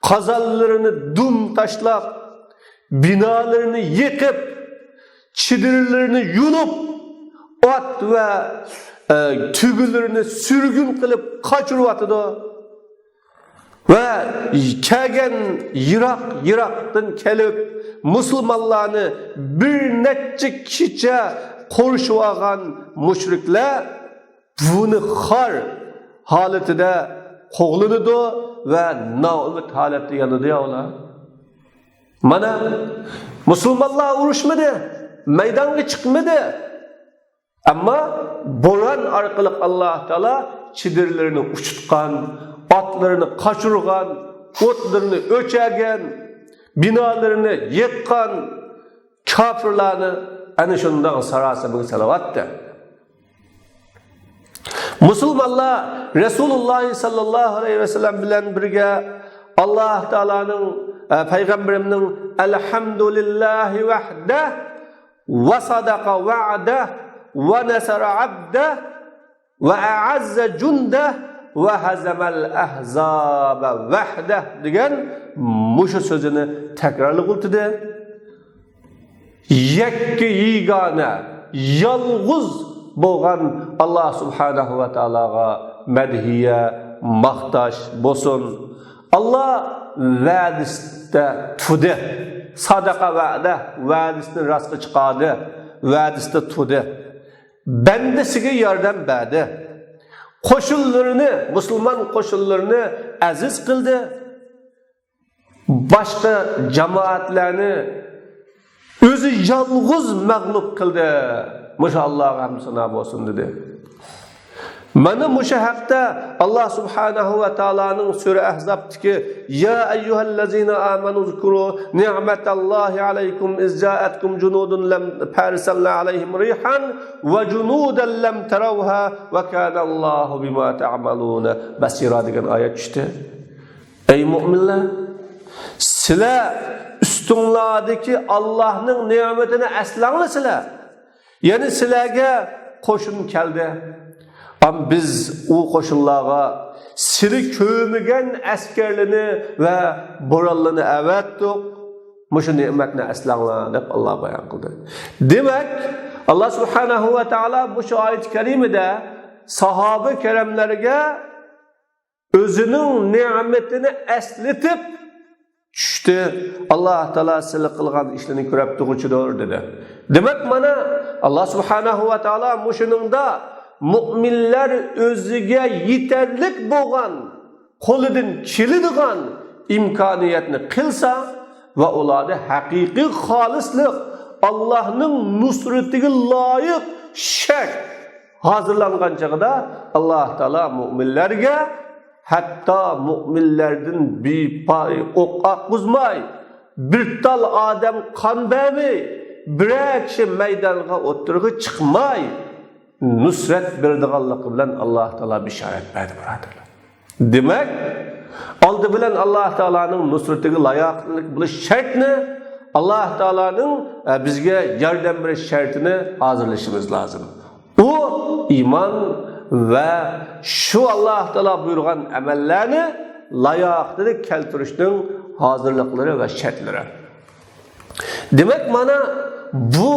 قازانلىرىنى دۈم تاشلاپ، بىنالىرىنى يېقىپ، چېدىرلىرىنى يۇلۇپ، ئات ۋە، ئە، تۆگىلىرىنى سۈرگۈن قىلىپ قاچۇرۇۋاتىدۇ. ۋە كەلگەن يىراق-يىراقتىن كېلىپ، مۇسۇلمانلارنى بىر نەچچە كېچە قورشىۋالغان مۇشرىكلار بۇنى خار ھالىتىدە قوغلىنىدۇ ۋە نائۈمىد ھالەتتە يانىدۇ يا ئۇلار. مانا، مۇسۇلمانلار ئۇرۇشمىدى، مەيدانغا چىقمىدى. ئەمما بوران ئارقىلىق ئاللاھ تائالا چېدىرلىرىنى ئۇچۇتقان، ئاتلىرىنى قاچۇرغان، ئوتلىرىنى ئۆچۈرگەن، بىنالىرىنى يىققان كاپىرلارنى ئەنە شۇنداق ساراسىمىگە سېلىۋەتتى. مۇسۇلمانلار رەسۇلۇللاھ ساللاللاھۇ ئەلەيھى ۋەسەللەم بىلەن بىرگە ئاللاھ تائالانىڭ، ئە، پەيغەمبىرىمنىڭ «ئەلھەمدۇلىللاھى ۋەھدەھ، ۋە سەدەقە ۋەئدەھ، ۋە نەسەرە ئەبدەھ، ۋە ئەئەززە جۇندەھ، ۋە ھەزەمەل ئەھزابە ۋەھدەھ» دېگەن مۇشۇ سۆزىنى تەكرارلىغۇلتىدى. يەككە يېگانە، يالغۇز بولغان ئاللاھ سۇبھانەھۇ ۋە تائالاغا مەدھىيە، ماختاش بولسۇن. ئاللاھ ۋەدىسىدە تۇردى. سەدەقە ۋەئدە، ۋەدىسىنى راستقا چىقاردى، ۋەدىسىدە تۇردى. بەندىسىگە ياردەم بەردى. قوشۇنلىرىنى، مۇسۇلمان قوشۇنلىرىنى ئەزىز قىلدى. باشقا جامائەتلەرنى ئۆزى يالغۇز مەغلۇپ قىلدى. مۇشۇ ئاللاھقا ھەمدۇ سانا بولسۇن، دېدى. مانا مۇشۇ ھەقتە ئاللاھ سۇبھانەھۇ ۋە تائالانىڭ سۈرە ئەھزابتىكى «يا أيها الذين آمنوا اذكروا نعمة الله عليكم إذ جاءتكم جنود لم، فأرسلنا عليهم ريحا وجنودا لم تروها وكان الله بما تعملون بصيرا» دېگەن ئايەت چۈشتى. ئەي مۆمىنلەر، سىلەر ئۈستۈڭلاردىكى ئاللاھنىڭ نېمىتىنى ئەسلەڭلار سىلەر. يەنى سىلەرگە قوشۇن كەلدى. ئەمما بىز ئۇ قوشۇنلارغا سىلى كۆرمىگەن ئەسكەرلىرىنى ۋە بورانلىرىنى ئەۋەتتۇق. مۇشۇ نېمەتنى ئەسلەڭلار، دەپ ئاللاھ بايان قىلدى. دېمەك، ئاللاھ سۇبھانەھۇ ۋە تائالا مۇشۇ ئايەت كەرىمىدە ساھابە كىراملارغا ئۆزىنىڭ نېمىتىنى ئەسلىتىپ چۈشتى. ئاللاھ تائالا سىلى قىلغان ئىشلىرىنى كۆرۈپ تۇرغۇچىدۇر، دېدى. دېمەك، مانا، ئاللاھ سۇبھانەھۇ ۋە تائالا مۇشۇنىڭدا مۆمىنلەر ئۆزىگە يېتەرلىك بولغان، قولىدىن كېلىدىغان ئىمكانىيەتنى قىلسا ۋە ئۇلاردا ھەقىقىي خالىسلىق، ئاللاھنىڭ نۇسرىتىگە لايىق شەرت ھازىرلانغان چېغىدا، ئاللاھ تائالا مۆمىنلەرگە ھەتتا مۆمىنلەردىن بىر پاي ئوق ئاققۇزماي، بىر تال ئادەم قان بەرمەي، بىرەر كىشى مەيدانغا ئوتتۇرىغا چىقماي، نۇسرەت بېرىدىغانلىقى بىلەن ئاللاھ تائالا بېشارەت بەردى، بۇرادەرلەر. دېمەك، ئالدى بىلەن ئاللاھ تائالانىڭ نۇسرىتىگە لايىقلىق بولۇش شەرتىنى، ئاللاھ تائالانىڭ، ئە، بىزگە ياردەم بېرىش شەرتىنى ھازىرلىشىمىز لازىم. ئۇ ئىمان ۋە شۇ ئاللاھ تائالا بۇيرۇغان ئەمەللەرنى لاياقىتىدا كەلتۈرۈشنىڭ ھازىرلىقلىرى ۋە شەرتلىرى. دېمەك، مانا بۇ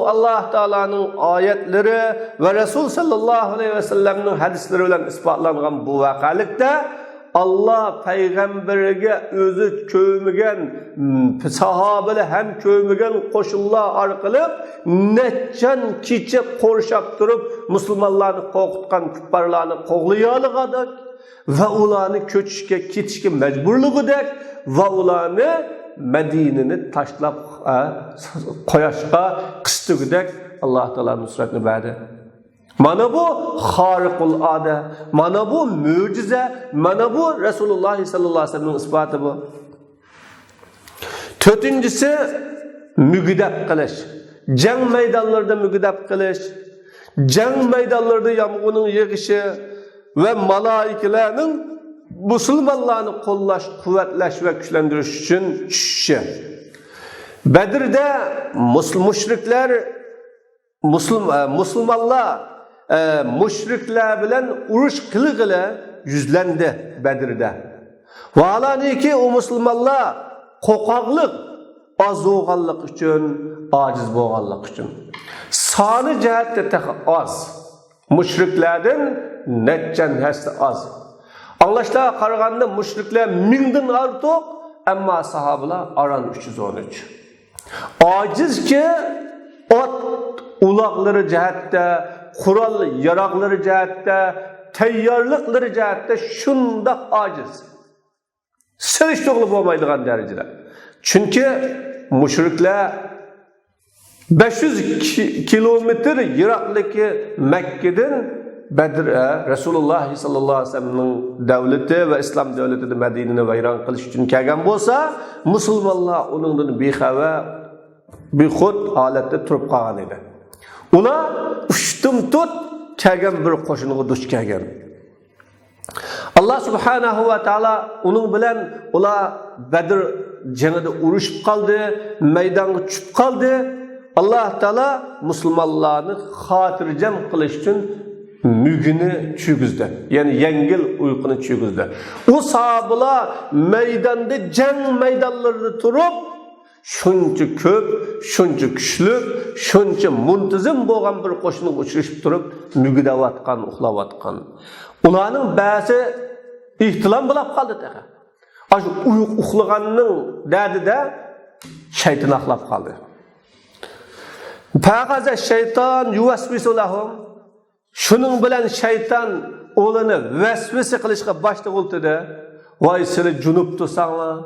ئاللاھ تائالانىڭ ئايەتلىرى ۋە رەسۇل ساللاللاھۇ ئەلەيھى ۋەسەللەمنىڭ ھەدىسلىرى بىلەن ئىسپاتلانغان بۇ ۋەقەلىكتە، ئاللاھ پەيغەمبىرىگە ئۆزى كۆرمىگەن، ساھابىلەر ھەم كۆرمىگەن قوشۇنلار ئارقىلىق نەچچەن كېچە قورشاپ تۇرۇپ، مۇسۇلمانلارنى قورقۇتقان كۇپپارلارنى قوغلىيالىغۇدەك ۋە ئۇلارنى كۆچۈشكە، كېتىشكە مەجبۇرلىغۇدەك ۋە ئۇلارنى مەدىنىنى تاشلاپ، ئە، قۇياشقا قىستىگۈدەك ئاللاھ تائالا نۇسرەتنى بەردى. مانا بۇ خارىقۇل ئادە، مانا بۇ مۆجىزە، مانا بۇ رەسۇلۇللاھ ساللاللاھۇ ئەلەيھى ۋەسەللەمنىڭ ئىسپاتى بۇ. تۆتىنچىسى، مۈگدەپ قىلىش. جەڭ مەيدانلىرىدا مۈگدەپ قىلىش. جەڭ مەيدانلىرىدا يامغۇرنىڭ يېغىشى ۋە مالائىكىلەرنىڭ مۇسۇلمانلارنى قوللاش، قۇۋۋەتلەش ۋە كۈچلەندۈرۈش ئۈچۈن چۈشۈشى. بەدردە مۇس-، مۇشرىكلەر مۇسۇلم-، ئە، مۇسۇلمانلار، ئە، مۇشرىكلار بىلەن ئۇرۇش قىلغىلى يۈزلەندى بەدردە. ۋاھالەنكى، ئۇ مۇسۇلمانلار قورقاقلىق ئاز بولغانلىقى ئۈچۈن، ئاجىز بولغانلىقى ئۈچۈن. سانى جەھەتتە تېخى ئاز. مۇشرىكلاردىن نەچچەن ھەسسە ئاز. ئاڭلاشلارغا قارىغاندا، مۇشرىكلار مىڭدىن ئارتۇق، ئەمما ساھابىلار ئاران ئۈچ يۈز ئون ئۈچ. ئاجىزكى، ئات ئۇلاغلىرى جەھەتتە، قورال ياراغلىرى جەھەتتە، تەييارلىقلىرى جەھەتتە شۇنداق ئاجىز. سېلىشتۇرغىلى بولمايدىغان دەرىجىدە. چۈنكى مۇشرىكلار بەش يۈز كى-، كىلومېتىر يىراقلىقى مەككىدىن بەدر، ئە، رەسۇلۇللاھ ساللاللاھۇ ئەلەيھى ۋەسەللەمنىڭ دەۋلىتى ۋە ئىسلام دەۋلىتىدە مەدىنىنى ۋەيران قىلىش ئۈچۈن كەلگەن بولسا، مۇسۇلمانلار ئۇنىڭدىن بىخەۋەر، بىخۇد ھالەتتە تۇرۇپ قالغان ئىدى. ئۇلار ئۇشتۇمتۇت كەلگەن بىر قوشۇنغا دۇچ كەلگەن. ئاللاھ سۇبھانەھۇ ۋە تائالا ئۇنىڭ بىلەن ئۇلار بەدر جېڭىدە ئۇرۇشۇپ قالدى، مەيدانغا چۈشۈپ قالدى. ئاللاھ تائالا مۇسۇلمانلارنى خاتىرجەم قىلىش ئۈچۈن مۈگىنى چۈشۈرگۈزدى. يەنى يەڭگىل ئۇيقۇنى چۈشۈرگۈزدى. ئۇ ساھابىلار مەيداندا، جەڭ مەيدانلىرىدا تۇرۇپ، شۇنچە كۆپ، شۇنچە كۈچلۈك، شۇنچە مۇنتىزىم بولغان بىر قوشۇنغا ئۇچرىشىپ تۇرۇپ، مۈگدەۋاتقان، ئۇخلاۋاتقان. ئۇلارنىڭ بەزى ئېھتىلام بولاپ قالدى تېخى. ئاشۇ ئۇيقۇ ئۇخلىغاننىڭ دەردىدە شەيتان ئاقلاپ قالدى. فأخذ الشيطان يوسوس لهم. شۇنىڭ بىلەن شەيتان ئۇلارنى ۋەسۋەسە قىلىشقا باشلىۋالدى. ۋاي، سىلى جۇنۇپ تۇرساڭلار،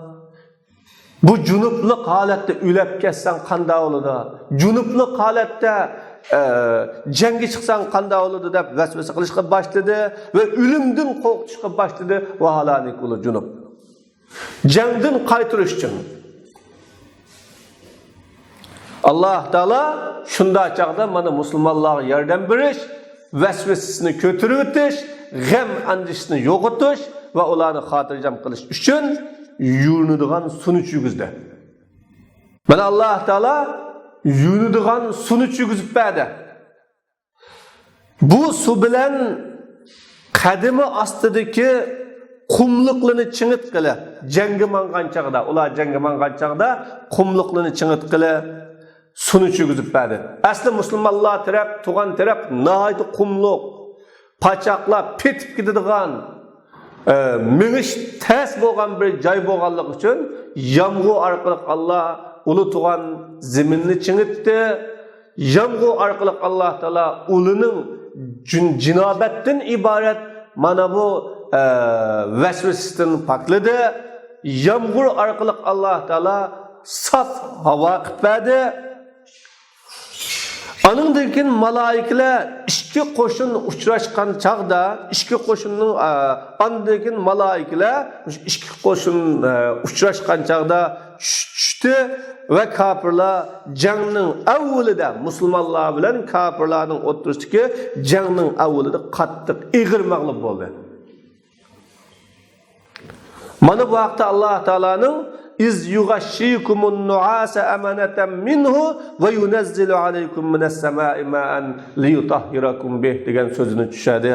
بۇ جۇنۇپلۇق ھالەتتە ئۆلۈپ كەتسەڭ قانداق بولىدۇ؟ جۇنۇپلۇق ھالەتتە، ئە، جەڭگە چىقساڭ قانداق بولىدۇ دەپ ۋەسۋەسە قىلىشقا باشلىدى ۋە ئۆلۈمدىن قورقۇتۇشقا باشلىدى. ۋاھالەنكى ئۇلار جۇنۇپ. جەڭدىن قايتۇرۇش ئۈچۈن. ئاللاھ تائالا شۇنداق چاغدا مانا مۇسۇلمانلارغا ياردەم بېرىش، ۋەسۋەسىسىنى كۆتۈرۈۋېتىش، غەم ئەندىشىسىنى يوقىتىش ۋە ئۇلارنى خاتىرجەم قىلىش ئۈچۈن يۇيۇنىدىغان سۇنى چۈشۈرگۈزدى. مانا ئاللاھ تائالا يۇيۇنىدىغان سۇنى چۈشۈرگۈزۈپ بەردى. بۇ سۇ بىلەن قەدىمى ئاستىدىكى قۇملۇقلىرىنى چىڭىتقىلى، جەڭگە ماڭغان چاغدا، ئۇلار جەڭگە ماڭغان چاغدا قۇملۇقلىرىنى چىڭىتقىلى سۇنى چۈشۈرگۈزۈپ بەردى. ئەسلى مۇسۇلمانلار تەرەپ، تۇغان تەرەپ ناھايىتى قۇملۇق، پاچاقلار پېتىپ كېتىدىغان، ئە، مېڭىش تەس بولغان بىر جاي بولغانلىقى ئۈچۈن يامغۇر ئارقىلىق ئاللاھ ئۇلى تۇغان زېمىننى چىڭىتتى. يامغۇر ئارقىلىق ئاللاھ تائالا ئۇلىنىڭ جىن-، جىنابەتتىن ئىبارەت مانا بۇ، ئە، ۋەسۋەسىسىدىن پاكلىدى. يامغۇر ئارقىلىق ئاللاھ تائالا ساپ ھاۋا قىلىپ بەردى. ئانىڭدىن كېيىن مالائىكىلەر ئىككى قوشۇن ئۇچراشقان چاغدا، ئىككى قوشۇننىڭ، ئە، ئاندىن كېيىن مالائىكىلەر ئىككى قوشۇن، ئە، ئۇچراشقان چاغدا چۈش-، چۈشتى ۋە كاپىرلار جەڭنىڭ ئەۋۋىلىدە، مۇسۇلمانلار بىلەن كاپىرلارنىڭ ئوتتۇرىسىدىكى جەڭنىڭ ئەۋۋىلىدە قاتتىق ئېغىر مەغلۇپ بولدى. مانا بۇ ھەقتە ئاللاھ تائالانىڭ «إذ يغشيكم النعاس أمنة منه وينزل عليكم من السماء ماء ليطهركم به» دېگەن سۆزىنى چۈشەردى.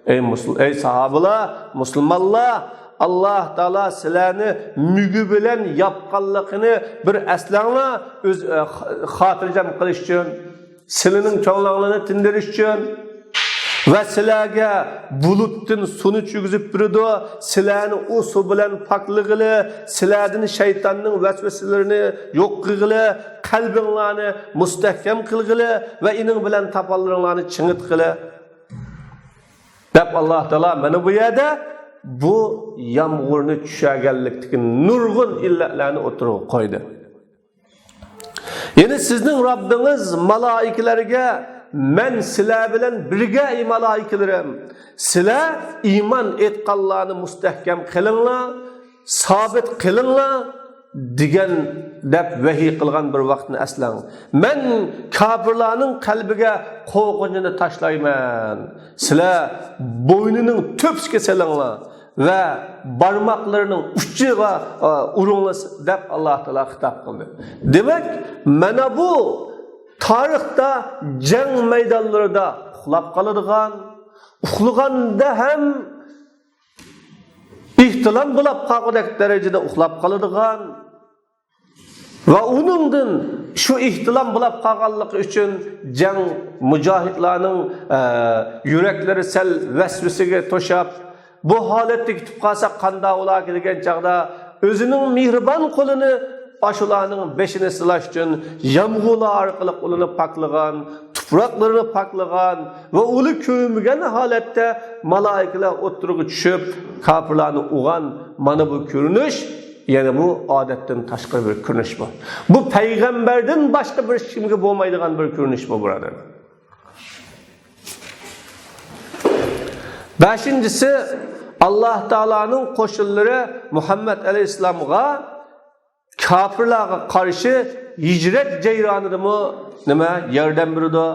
ئەي مۇسۇل-، ئەي ساھابىلار، مۇسۇلمانلار، ئاللاھ تائالا سىلەرنى مۈگۈ بىلەن ياپقانلىقىنى بىر ئەسلەڭلار، ئۆز، ئە، خا-، خاتىرجەم قىلىش ئۈچۈن، سىلىنىڭ كۆڭلۈڭلارنى تىندۇرۇش ئۈچۈن. ۋە سىلەرگە بۇلۇتتىن سۇنى چۈشۈرگۈزۈپ بېرىدۇ، سىلەرنى ئۇ سۇ بىلەن پاكلىغىلى، سىلەردىن شەيتاننىڭ ۋەسۋەسىلىرىنى يوق قىلغىلى، قەلبىڭلارنى مۇستەھكەم قىلغىلى ۋە ئېنىڭ بىلەن تاپانلىرىڭلارنى چىڭىتقىلى. دەپ، ئاللاھ تائالا مانا بۇ يەردە بۇ يامغۇرنى چۈشۈرگەنلىكتىكى نۇرغۇن ئىللەتلەرنى ئوتتۇرىغا قويدى. يەنى سىزنىڭ رەببىڭىز مالائىكىلەرگە، مەن سىلەر بىلەن بىرگە، ئەي مالائىكىلىرىم، سىلەر ئىمان ئېيتقانلارنى مۇستەھكەم قىلىڭلار، سابىت قىلىڭلار، دېگەن، دەپ ۋەھىي قىلغان بىر ۋاقىتنى ئەسلەڭ. مەن كاپىرلارنىڭ قەلبىگە قورقۇنچنى تاشلايمەن. سىلەر بوينىنىڭ تۆپىسىگە سېلىڭلار ۋە بارماقلىرىنىڭ ئۇچىغا، ئا، ئۇرۇڭلار، دەپ ئاللاھ تائالا خىتاب قىلدى. دېمەك، مانا بۇ تارىختا جەڭ مەيدانلىرىدا ئۇخلاپ قالىدىغان، ئۇخلىغاندا ھەم ئېھتىلام بولاپ قالغۇدەك دەرىجىدە ئۇخلاپ قالىدىغان ۋە ئۇنىڭدىن شۇ ئېھتىلام بولاپ قالغانلىقى ئۈچۈن جەڭ مۇجاھىدلارنىڭ، ئە، يۈرەكلىرى سەل ۋەسۋىسىگە توشاپ، بۇ ھالەتتە كېتىپ قالسا قانداق بولا دېگەن چاغدا ئۆزىنىڭ مېھرىبان قولىنى ئاشۇلارنىڭ بېشىنى سىلاش ئۈچۈن يامغۇرلار ئارقىلىق ئۇلارنى پاكلىغان، تۇپراقلىرىنى پاكلىغان ۋە ئۇلار كۆرمىگەن ھالەتتە مالائىكىلەر ئوتتۇرىغا چۈشۈپ، كاپىرلارنى ئۇرغان مانا بۇ كۆرۈنۈش، يەنى بۇ ئادەتتىن تاشقىرى بىر كۆرۈنۈش بۇ. بۇ پەيغەمبەردىن باشقا بىر كىمگە بولمايدىغان بىر كۆرۈنۈش بۇ، بۇرادەرلەر. بەشىنچىسى، ئاللاھ تائالانىڭ قوشۇنلىرى مۇھەممەد ئەلەيھىسسالامغا كاپىرلارغا قارشى ھىجرەت جەريانىدىمۇ نېمە ياردەم بېرىدۇ؟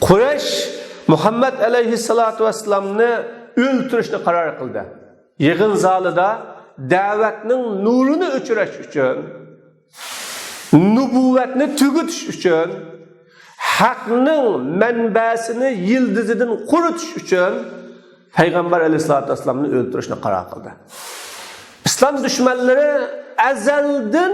قۇرەيش مۇھەممەد ئەلەيھىسسالاتۇ ۋەسسالامنى ئۆلتۈرۈشنى قارار قىلدى. يىغىن زالىدا دەۋەتنىڭ نۇرىنى ئۆچۈرۈش ئۈچۈن، نۇبۇۋۋەتنى تۈگىتىش ئۈچۈن، ھەقنىڭ مەنبەسىنى يىلدىزىدىن قۇرۇتۇش ئۈچۈن پەيغەمبەر ئەلەيھىسسالاتۇ ۋەسسالامنى ئۆلتۈرۈشنى قارار قىلدى. ئىسلام دۈشمەنلىرى ئەزەلدىن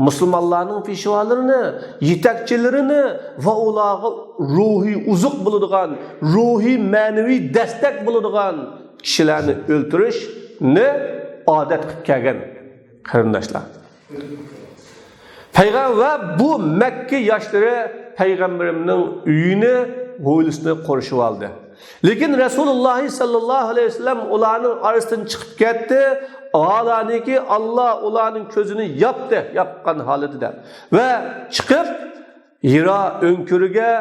مۇسۇلمانلارنىڭ پېشۋالىرىنى، يېتەكچىلىرىنى ۋە ئۇلارغا روھىي ئوزۇق بولىدىغان، روھىي مەنىۋى دەستەك بولىدىغان كىشىلەرنى ئۆلتۈرۈشنى ئادەت قىلىپ كەلگەن، قېرىنداشلار. پەيغەم-، ۋە بۇ مەككە ياشلىرى پەيغەمبىرىمنىڭ ئۆيىنى، ھويلىسىنى قورشىۋالدى. لېكىن رەسۇلۇللاھ ساللاللاھۇ ئەلەيھى ۋەسەللەم ئۇلارنىڭ ئارىسىدىن چىقىپ كەتتى. ھالانىكى، ئاللاھ ئۇلارنىڭ كۆزىنى ياپتى، ياپقان ھالىتىدە. ۋە چىقىپ، ھىرا ئۆڭكۈرىگە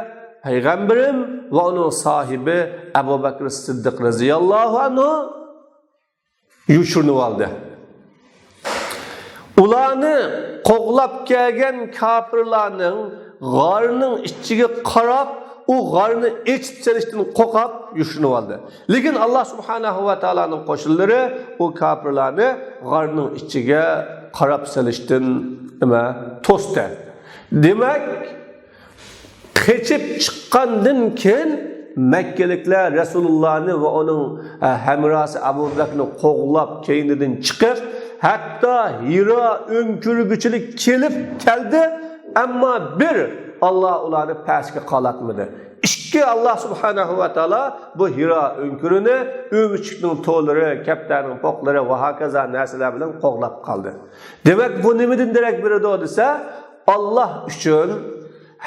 پەيغەمبىرىم ۋە ئۇنىڭ ساھىبى ئەبۇ بەكرى سىددىق رەزىياللاھۇ ئەنھۇ يوشۇرۇنۇۋالدى. ئۇلارنى قوغلاپ كەلگەن كاپىرلارنىڭ غارنىڭ ئىچىگە قاراپ، ئۇ غارنى ئېچىپ سېلىشتىن قورقۇپ يوشۇرۇنۇۋالدى. لېكىن ئاللاھ سۇبھانەھۇ ۋە تائالانىڭ قوشۇنلىرى ئۇ كاپىرلارنى غارنىڭ ئىچىگە قاراپ سېلىشتىن، نېمە، توستى. دېمەك، قېچىپ چىققاندىن كېيىن مەككىلىكلەر رەسۇلۇللانى ۋە ئۇنىڭ، ئە، ھەمراھسى ئەبۇ بەكرنى قوغلاپ، كەينىدىن چىقىپ، ھەتتا ھىرا ئۆڭكۈرگىچىلىك كېلىپ كەلدى، ئەمما بىر، ئاللاھ ئۇلارنى پەسكە قالاتمىدى. ئىككى، ئاللاھ سۇبھانەھۇ ۋە تائالا بۇ ھىرا ئۆڭكۈرىنى ئۆمۈچۈكنىڭ تولىرى، كەپتەرنىڭ پوقلىرى ۋە ھاكازا نەرسىلەر بىلەن قوغلاپ قالدى. دېمەك، بۇ نېمىدىن دېرەك بېرىدۇ دېسە، ئاللاھ ئۈچۈن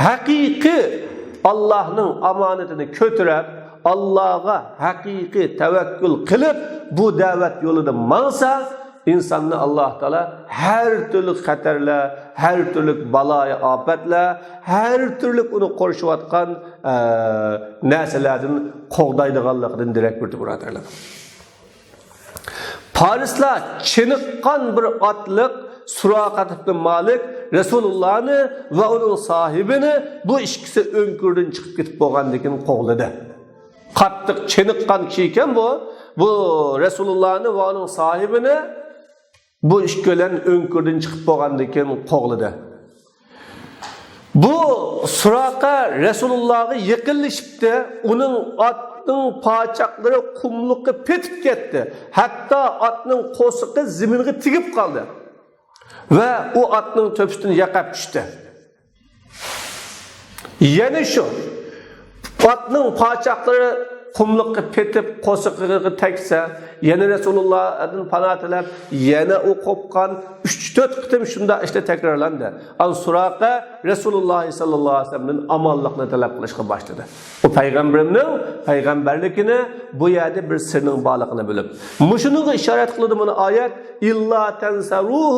ھەقىقىي ئاللاھنىڭ ئامانىتىنى كۆتۈرۈپ، ئاللاھقا ھەقىقىي تەۋەككۈل قىلىپ، بۇ دەۋەت يولىدا ماڭسا، ئىنساننى ئاللاھ تائالا ھەر تۈرلۈك خەتەرلەر، ھەر تۈرلۈك بالايىئاپەتلەر، ھەر تۈرلۈك ئۇنى قورشىۋاتقان، ئە، نەرسىلەردىن قوغدايدىغانلىقىدىن دېرەك بېرىدۇ، بۇرادەرلەر. پارسلار چېنىققان بىر ئاتلىق سۇراقەت ئىبنى مالىك رەسۇلۇللانى ۋە ئۇنىڭ ساھىبىنى بۇ ئىككىسى ئۆڭكۈردىن چىقىپ كېتىپ بولغاندىن كېيىن قوغلىدى. قاتتىق چېنىققان كىشى ئىكەن بۇ. بۇ رەسۇلۇللانى ۋە ئۇنىڭ ساھىبىنى بۇ ئىككىلەن ئۆڭكۈردىن چىقىپ بولغاندىن كېيىن قوغلىدى. بۇ سۇراقە رەسۇلۇللاغا يېقىنلىشىپتۇ. ئۇنىڭ ئات ئاتنىڭ پاچاقلىرى قۇملۇققا پېتىپ كەتتى. ھەتتا ئاتنىڭ قورسىقى زېمىنغا تېگىپ قالدى. ۋە ئۇ ئاتنىڭ تۆپىسىدىن يىقىلىپ چۈشتى. يەنە شۇ ئاتنىڭ پاچاقلىرى قۇملۇققا پېتىپ، قورسىقىغا تەگسە، يەنە رەسۇلۇللاھتىن پاناھ تىلەپ، يەنە ئۇ قوپقان. ئۈچ تۆت قېتىم شۇنداق ئىشلار تەكرارلاندى. ئان سۇراقە رەسۇلۇللاھ ساللاللاھۇ ئەلەيھى ۋەسەللەمدىن ئامانلىقنى تەلەپ قىلىشقا باشلىدى. ئۇ پەيغەمبىرىمنىڭ پەيغەمبەرلىكىنى، بۇ يەردە بىر سىرنىڭ بارلىقىنى بىلىپ. مۇشۇنىڭغا ئىشارەت قىلىدۇ مانا ئايەت. إلا تنصروه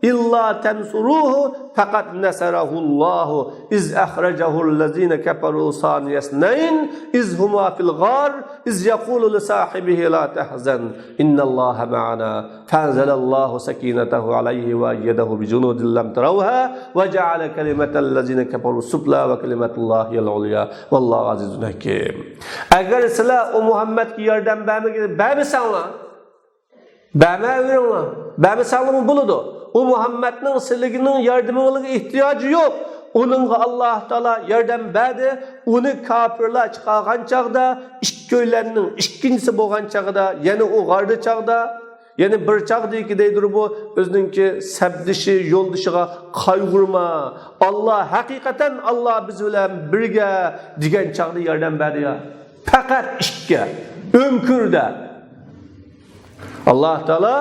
إلا تنصروه فقد نصره الله إذ أخرجه الذين كفروا ثاني اثنين إذ هما في الغار إذ يقول لصاحبه لا تحزن إن الله معنا فأنزل الله سكينته عليه وأيده بجنود لم تروها وجعل كلمة الذين كفروا السفلى وكلمة الله هي العليا والله عزيز حكيم. ئەگەر سىلەر ئۇ مۇھەممەدكە ياردەم بەرمىگە-، بەرمىسەڭلار، بەرمەيۋېرىڭلار. بەرمىسەڭلارمۇ بولىدۇ. ئۇ مۇھەممەدنىڭ سىلىگىنىڭ ياردىمىڭلارغا ئېھتىياجى يوق. ئۇنىڭغا ئاللاھ تائالا ياردەم بەردى. ئۇنى كاپىرلار چىقارغان چاغدا، ئىككىيلەننىڭ ئىككىنچىسى بولغان چاغدا، يەنە ئۇ غاردا چاغدا، يەنە بىر چاغدىكى دەيدۇ بۇ، ئۆزىنىڭكى سەپدىشى، يولدىشىغا قايغۇرما. ئاللاھ، ھەقىقەتەن ئاللاھ بىز بىلەن بىرگە دېگەن چاغدا ياردەم بەردى يا. پەقەت ئىككى ئۆڭكۈردە. ئاللاھ تائالا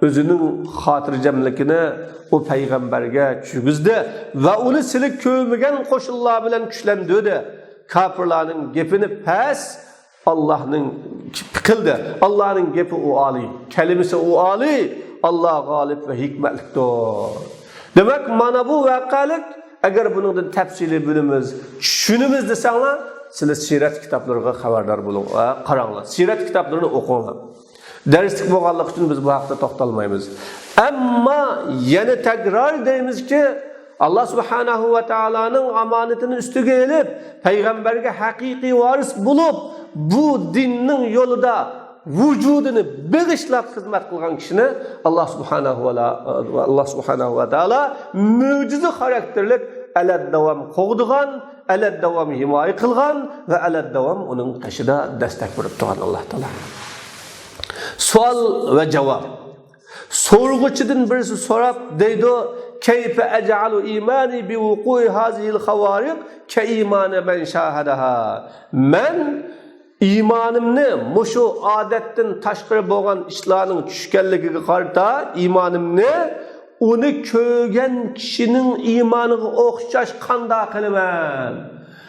ئۆزىنىڭ خاتىرجەملىكىنى ئۇ پەيغەمبەرگە چۈشۈرگۈزدى ۋە ئۇنى سىلى كۆرمىگەن قوشۇنلار بىلەن كۈچلەندۈردى. كاپىرلارنىڭ گېپىنى پەس، ئاللاھنىڭ قىلدى. ئاللاھنىڭ گېپى ئۇ ئالىي، كەلىمىسى ئۇ ئالىي. ئاللاھ غالىب ۋە ھېكمەتلىكتۇر. دېمەك، مانا بۇ ۋەقەلىك، ئەگەر بۇنىڭدىن تەپسىلىي بىلىمىز، چۈشىنىمىز دېسەڭلار، سىلەر سىرەت كىتابلىرىغا خەۋەردار بولۇڭ، ۋە قاراڭلار. سىرەت كىتابلىرىنى ئوقۇڭلار. دەرسلىك بولغانلىقى ئۈچۈن بىز بۇ ھەقتە توختالمايمىز. ئەمما يەنە تەكرار دەيمىزكى، ئاللاھ سۇبھانەھۇ ۋە تائالانىڭ ئامانىتىنى ئۈستىگە ئېلىپ، پەيغەمبەرگە ھەقىقىي ۋارىس بولۇپ، بۇ دىننىڭ يولىدا ۋۇجۇدىنى بېغىشلاپ خىزمەت قىلغان كىشىنى ئاللاھ سۇبھانەھۇ ۋە، ئاللاھ سۇبھانەھۇ ۋە تائالا مۆجىزە خاراكتېرلىك ئەلەت داۋام قوغدىغان، ئەلەت داۋام ھىمايە قىلغان ۋە ئەلەت داۋام ئۇنىڭ قېشىدا دەستەك بېرىپ تۇرغان ئاللاھ تائالا. سوئال ۋە جاۋاب. سورىغۇچىدىن بىرسى سوراپ دەيدۇ، كيف أجعل إيماني بوقوع هذه الخوارق كإيمان من شاهدها؟ مەن ئىمانىمنى مۇشۇ ئادەتتىن تاشقىرى بولغان ئىشلارنىڭ چۈشكەنلىكىگە قارىتا ئىمانىمنى ئۇنى كۆرگەن كىشىنىڭ ئىمانىغا ئوخشاش قانداق قىلىمەن؟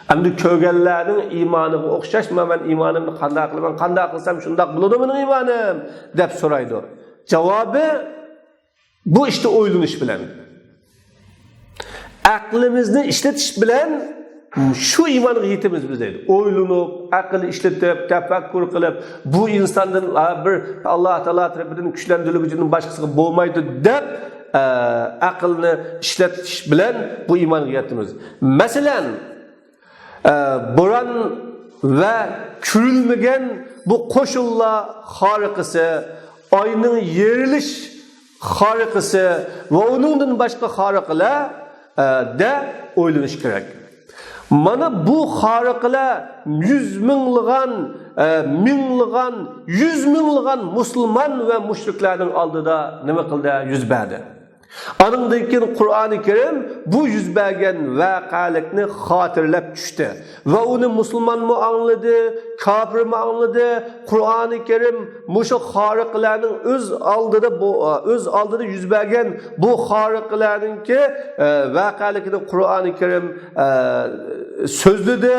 ئەمدى كۆرگەنلەرنىڭ ئىمانىغا ئوخشاشمۇ مەن ئىمانىمنى قانداق قىلىمەن؟ قانداق قىلسام شۇنداق بولىدۇ مېنىڭ ئىمانىم؟ دەپ سورايدۇ. جاۋابى، بۇ ئىشتا ئويلىنىش بىلەن. ئەقلىمىزنى ئىشلىتىش بىلەن شۇ ئىمانغا يېتىمىز بىز دەيدۇ. ئويلىنىپ، ئەقىل ئىشلىتىپ، تەپەككۇر قىلىپ، بۇ ئىنساندىن، ھە، بىر ئاللاھ تائالا تەرىپىدىن كۈچلەندۈرۈلگۈچىدىن باشقىسىغا بولمايدۇ دەپ، ئە، ئەقىلنى ئىشلىتىش بىلەن بۇ ئىمانغا يېتىمىز. مەسىلەن، ئە، بوران ۋە كۆرۈلمىگەن بۇ قوشۇنلار خارىقىسى، ئاينىڭ يېرىلىش خارىقىسى ۋە ئۇنىڭدىن باشقا خارىقىلەر، ئە، دە ئويلىنىش كېرەك. مانا بۇ خارىقىلەر يۈز مىڭلىغان، ئە، مىڭلىغان، يۈز مىڭلىغان مۇسۇلمان ۋە مۇشرىكلارنىڭ ئالدىدا نېمە قىلدى؟ يۈز بەردى. ئانىڭدىن كېيىن قۇرئانى كەرىم بۇ يۈز بەرگەن ۋەقەلىكنى خاتىرىلەپ چۈشتى. ۋە ئۇنى مۇسۇلمانمۇ ئاڭلىدى، كاپىرمۇ ئاڭلىدى. قۇرئانى كەرىم مۇشۇ خارىقىلەرنىڭ ئۆز ئالدىدا بۇ، ئۆز ئالدىدا يۈز بەرگەن بۇ خارىقىلەرنىڭكى، ئە، ۋەقەلىكىنى قۇرئانى كەرىم، ئە، سۆزلىدى.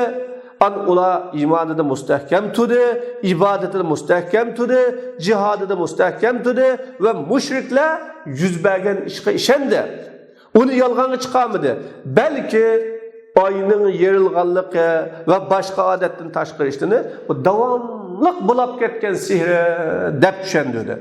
ئان ئۇلار ئىمانىدا مۇستەھكەم تۇردى، ئىبادىتىدە مۇستەھكەم تۇردى، جىھادىدا مۇستەھكەم تۇردى ۋە مۇشرىكلار يۈز بەرگەن ئىشقا ئىشەندى. ئۇنى يالغانغا چىقارمىدى. بەلكى ئاينىڭ يېرىلغانلىقى ۋە باشقا ئادەتتىن تاشقىرى ئىشلىرىنى بۇ داۋاملىق بولاپ كەتكەن سېھرى دەپ چۈشەندۈردى.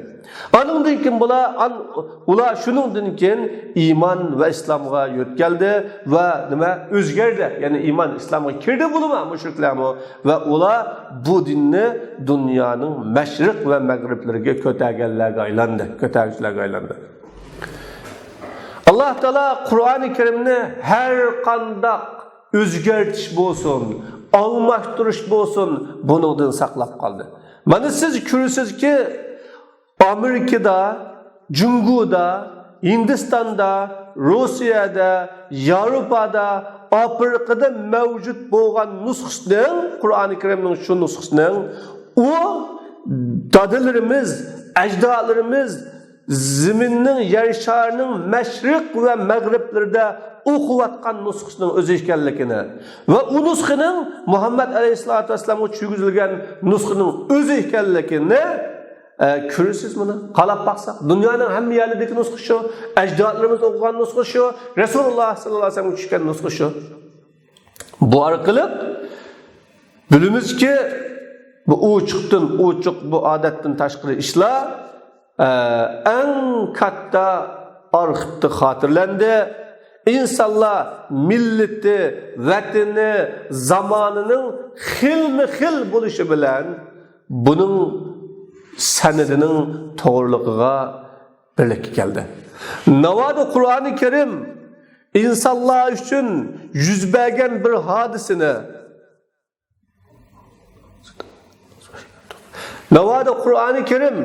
ئانىڭدىن كېيىن بۇلار، ئان-، ئۇلار شۇنىڭدىن كېيىن ئىمان ۋە ئىسلامغا يۆتكەلدى ۋە نېمە؟ ئۆزگەردى. يەنى ئىمان ئىسلامغا كىردى بۇلىمۇ، مۇشرىكلارمۇ. ۋە ئۇلار بۇ دىننى دۇنيانىڭ مەشرىق ۋە مەغرىبلىرىگە كۆتەرگەنلەرگە ئايلاندى، كۆتەرگۈچىلەرگە ئايلاندى. ئاللاھ تائالا قۇرئانى كەرىمنى ھەر قانداق ئۆزگەرتىش بولسۇن، ئالماشتۇرۇش بولسۇن، بۇنىڭدىن ساقلاپ قالدى. مانا سىز كۆرىسىزكى، ئامېرىكىدا، جۇڭگودا، ھىندىستاندا، روسىيەدە، ياۋروپادا، ئافرىقىدا مەۋجۇت بولغان نۇسخىسىنىڭ، قۇرئانى كەرىمنىڭ شۇ نۇسخىسىنىڭ، ئۇ دادىلىرىمىز، ئەجدادلىرىمىز زېمىننىڭ، يەر شارىنىڭ مەشرىق ۋە مەغرىبلىرىدە ئوقۇۋاتقان نۇسخىسىنىڭ ئۆزى ئىكەنلىكىنى ۋە ئۇ نۇسخىنىڭ مۇھەممەد ئەلەيھىسسالاتۇ ۋەسسالامغا چۈشۈرگۈزۈلگەن نۇسخىنىڭ ئۆزى ئىكەنلىكىنى، ئە، كۆرىسىز مانا. قاراپ باقساق، دۇنيانىڭ ھەممە يەرلىرىدىكى نۇسخا شۇ، ئەجدادلىرىمىز ئوقۇغان نۇسخا شۇ، رەسۇلۇللا ساللاللاھۇ ئەلەيھى ۋەسەللەمگە چۈشكەن نۇسخا شۇ. بۇ ئارقىلىق بىلىمىزكى، بۇ ئوچۇقتىن ئوچۇق، بۇ ئادەتتىن تاشقىرى ئىشلار، ئە، ئەڭ كاتتا ئارخىپتا خاتىرىلەندى. ئىنسانلار مىللىتى، ۋەتىنى، زامانىنىڭ خىلمۇ خىل بولۇشى بىلەن بۇنىڭ سەنىدىنىڭ توغرىلىقىغا بىرلىككە كەلدى. ناۋادا قۇرئانى كەرىم ئىنسانلار ئۈچۈن يۈز بەرگەن بىر ھادىسىنى، ناۋادا قۇرئانى كەرىم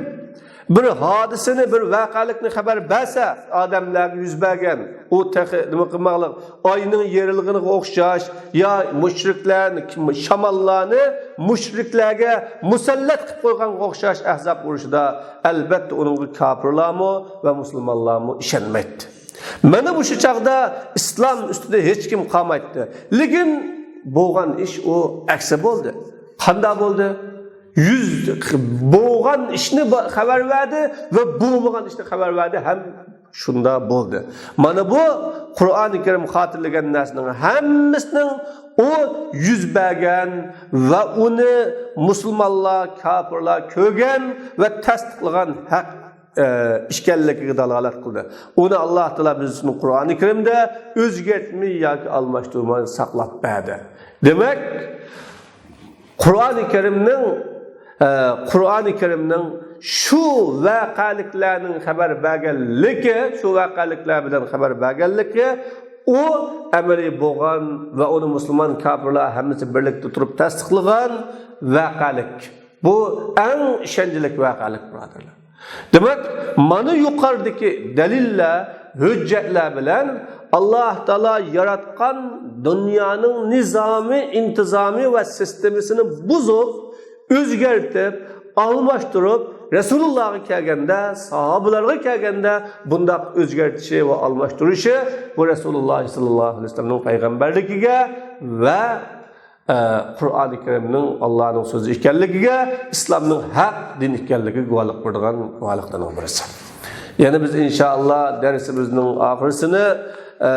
بىر ھادىسىنى، بىر ۋەقەلىكنى خەۋەر بەرسە، ئادەملەرگە يۈز بەرگەن، ئۇ تېخى نېمە قىلماقلىق، ئاينىڭ يېرىلغىنىغا ئوخشاش، يا مۇشرىكلارنى، شاماللارنى مۇشرىكلارغا مۇسەللەت قىلىپ قويغانغا ئوخشاش ئەھزاب ئۇرۇشىدا، ئەلبەتتە، ئۇنىڭغا كاپىرلارمۇ ۋە مۇسۇلمانلارمۇ ئىشەنمەيتتى. مانا مۇشۇ چاغدا ئىسلام ئۈستىدە ھېچكىم قالمايتتى. لېكىن بولغان ئىش ئۇ ئەكسى بولدى. قانداق بولدى؟ يۈز بولغان ئىشنى با-، خەۋەر بەردى ۋە بولمىغان ئىشنى خەۋەر بەردى ھەم شۇنداق بولدى. مانا بۇ قۇرئانى كەرىم خاتىرىلىگەن نەرسىنىڭ ھەممىسىنىڭ ئۇ يۈز بەرگەن ۋە ئۇنى مۇسۇلمانلار، كاپىرلار كۆرگەن ۋە تەستىقلىغان ھەق ئە، ئىكەنلىكىگە دالالەت قىلدى. ئۇنى ئاللاھ تائالا بىز ئۈچۈن قۇرئانى كەرىمدە ئۆزگەرتمەي ياكى ئالماشتۇرماي ساقلاپ بەردى. دېمەك، قۇرئانى كەرىمنىڭ، ئە، قۇرئانى كەرىمنىڭ شۇ ۋەقەلىكلەرنىڭ خەۋەر بەرگەنلىكى، شۇ ۋەقەلىكلەر بىلەن خەۋەر بەرگەنلىكى، ئۇ ئەمەلىي بولغان ۋە ئۇنى مۇسۇلمان كاپىرلار ھەممىسى بىرلىكتە تۇرۇپ تەستىقلىغان ۋەقەلىك. بۇ ئەڭ ئىشەنچلىك ۋەقەلىك، بۇرادەرلەر. دېمەك، مانا يۇقىرىدىكى دەلىللەر، ھۆججەتلەر بىلەن ئاللاھ تائالا ياراتقان دۇنيانىڭ نىزامى، ئىنتىزامى ۋە سىستېمىسىنى بۇزۇپ، ئۆزگەرتىپ، ئالماشتۇرۇپ، رەسۇلۇللاھقا كەلگەندە، ساھابىلەرگە كەلگەندە بۇنداق ئۆزگەرتىشى ۋە ئالماشتۇرۇشى بۇ رەسۇلۇللاھ ساللاللاھۇ ئەلەيھى ۋەسەللەمنىڭ پەيغەمبەرلىكىگە ۋە ئە، قۇرئانى كەرىمنىڭ ئاللانىڭ سۆزى ئىكەنلىكىگە، ئىسلامنىڭ ھەق دىن ئىكەنلىكىگە گۇۋاھلىق بېرىدىغان گۇۋاھلىقلارنىڭ بىرسى. يەنە بىز ئىنشائاللا دەرسىمىزنىڭ ئاخىرسىنى، ئە،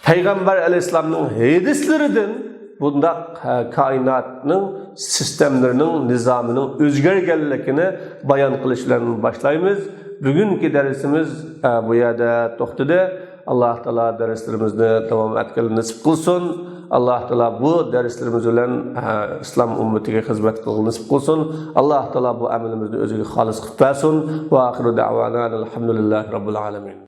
پەيغەمبەر ئەلەيھىسسالامنىڭ ھەدىسلىرىدىن بۇنداق، ئە، كائىناتنىڭ سىستېمىلىرىنىڭ نىزامىنىڭ ئۆزگەرگەنلىكىنى بايان قىلىش بىلەن باشلايمىز. بۈگۈنكى دەرسىمىز، ئە، بۇ يەردە توختىدى. ئاللاھ تائالا دەرسلىرىمىزنى داۋام ئەتكىلى نېسىپ قىلسۇن. ئاللاھ تائالا بۇ دەرسلىرىمىز بىلەن، ھە، ئىسلام ئۈممىتىگە خىزمەت قىلغىلى نېسىپ قىلسۇن. ئاللاھ تائالا بۇ ئەمىلىمىزنى ئۆزىگە خالىس قىلىپ بەرسۇن. ۋە ئاخىرۇ دەۋانا ئەلھەمدۇلىللاھى رەببىل ئالەمىن.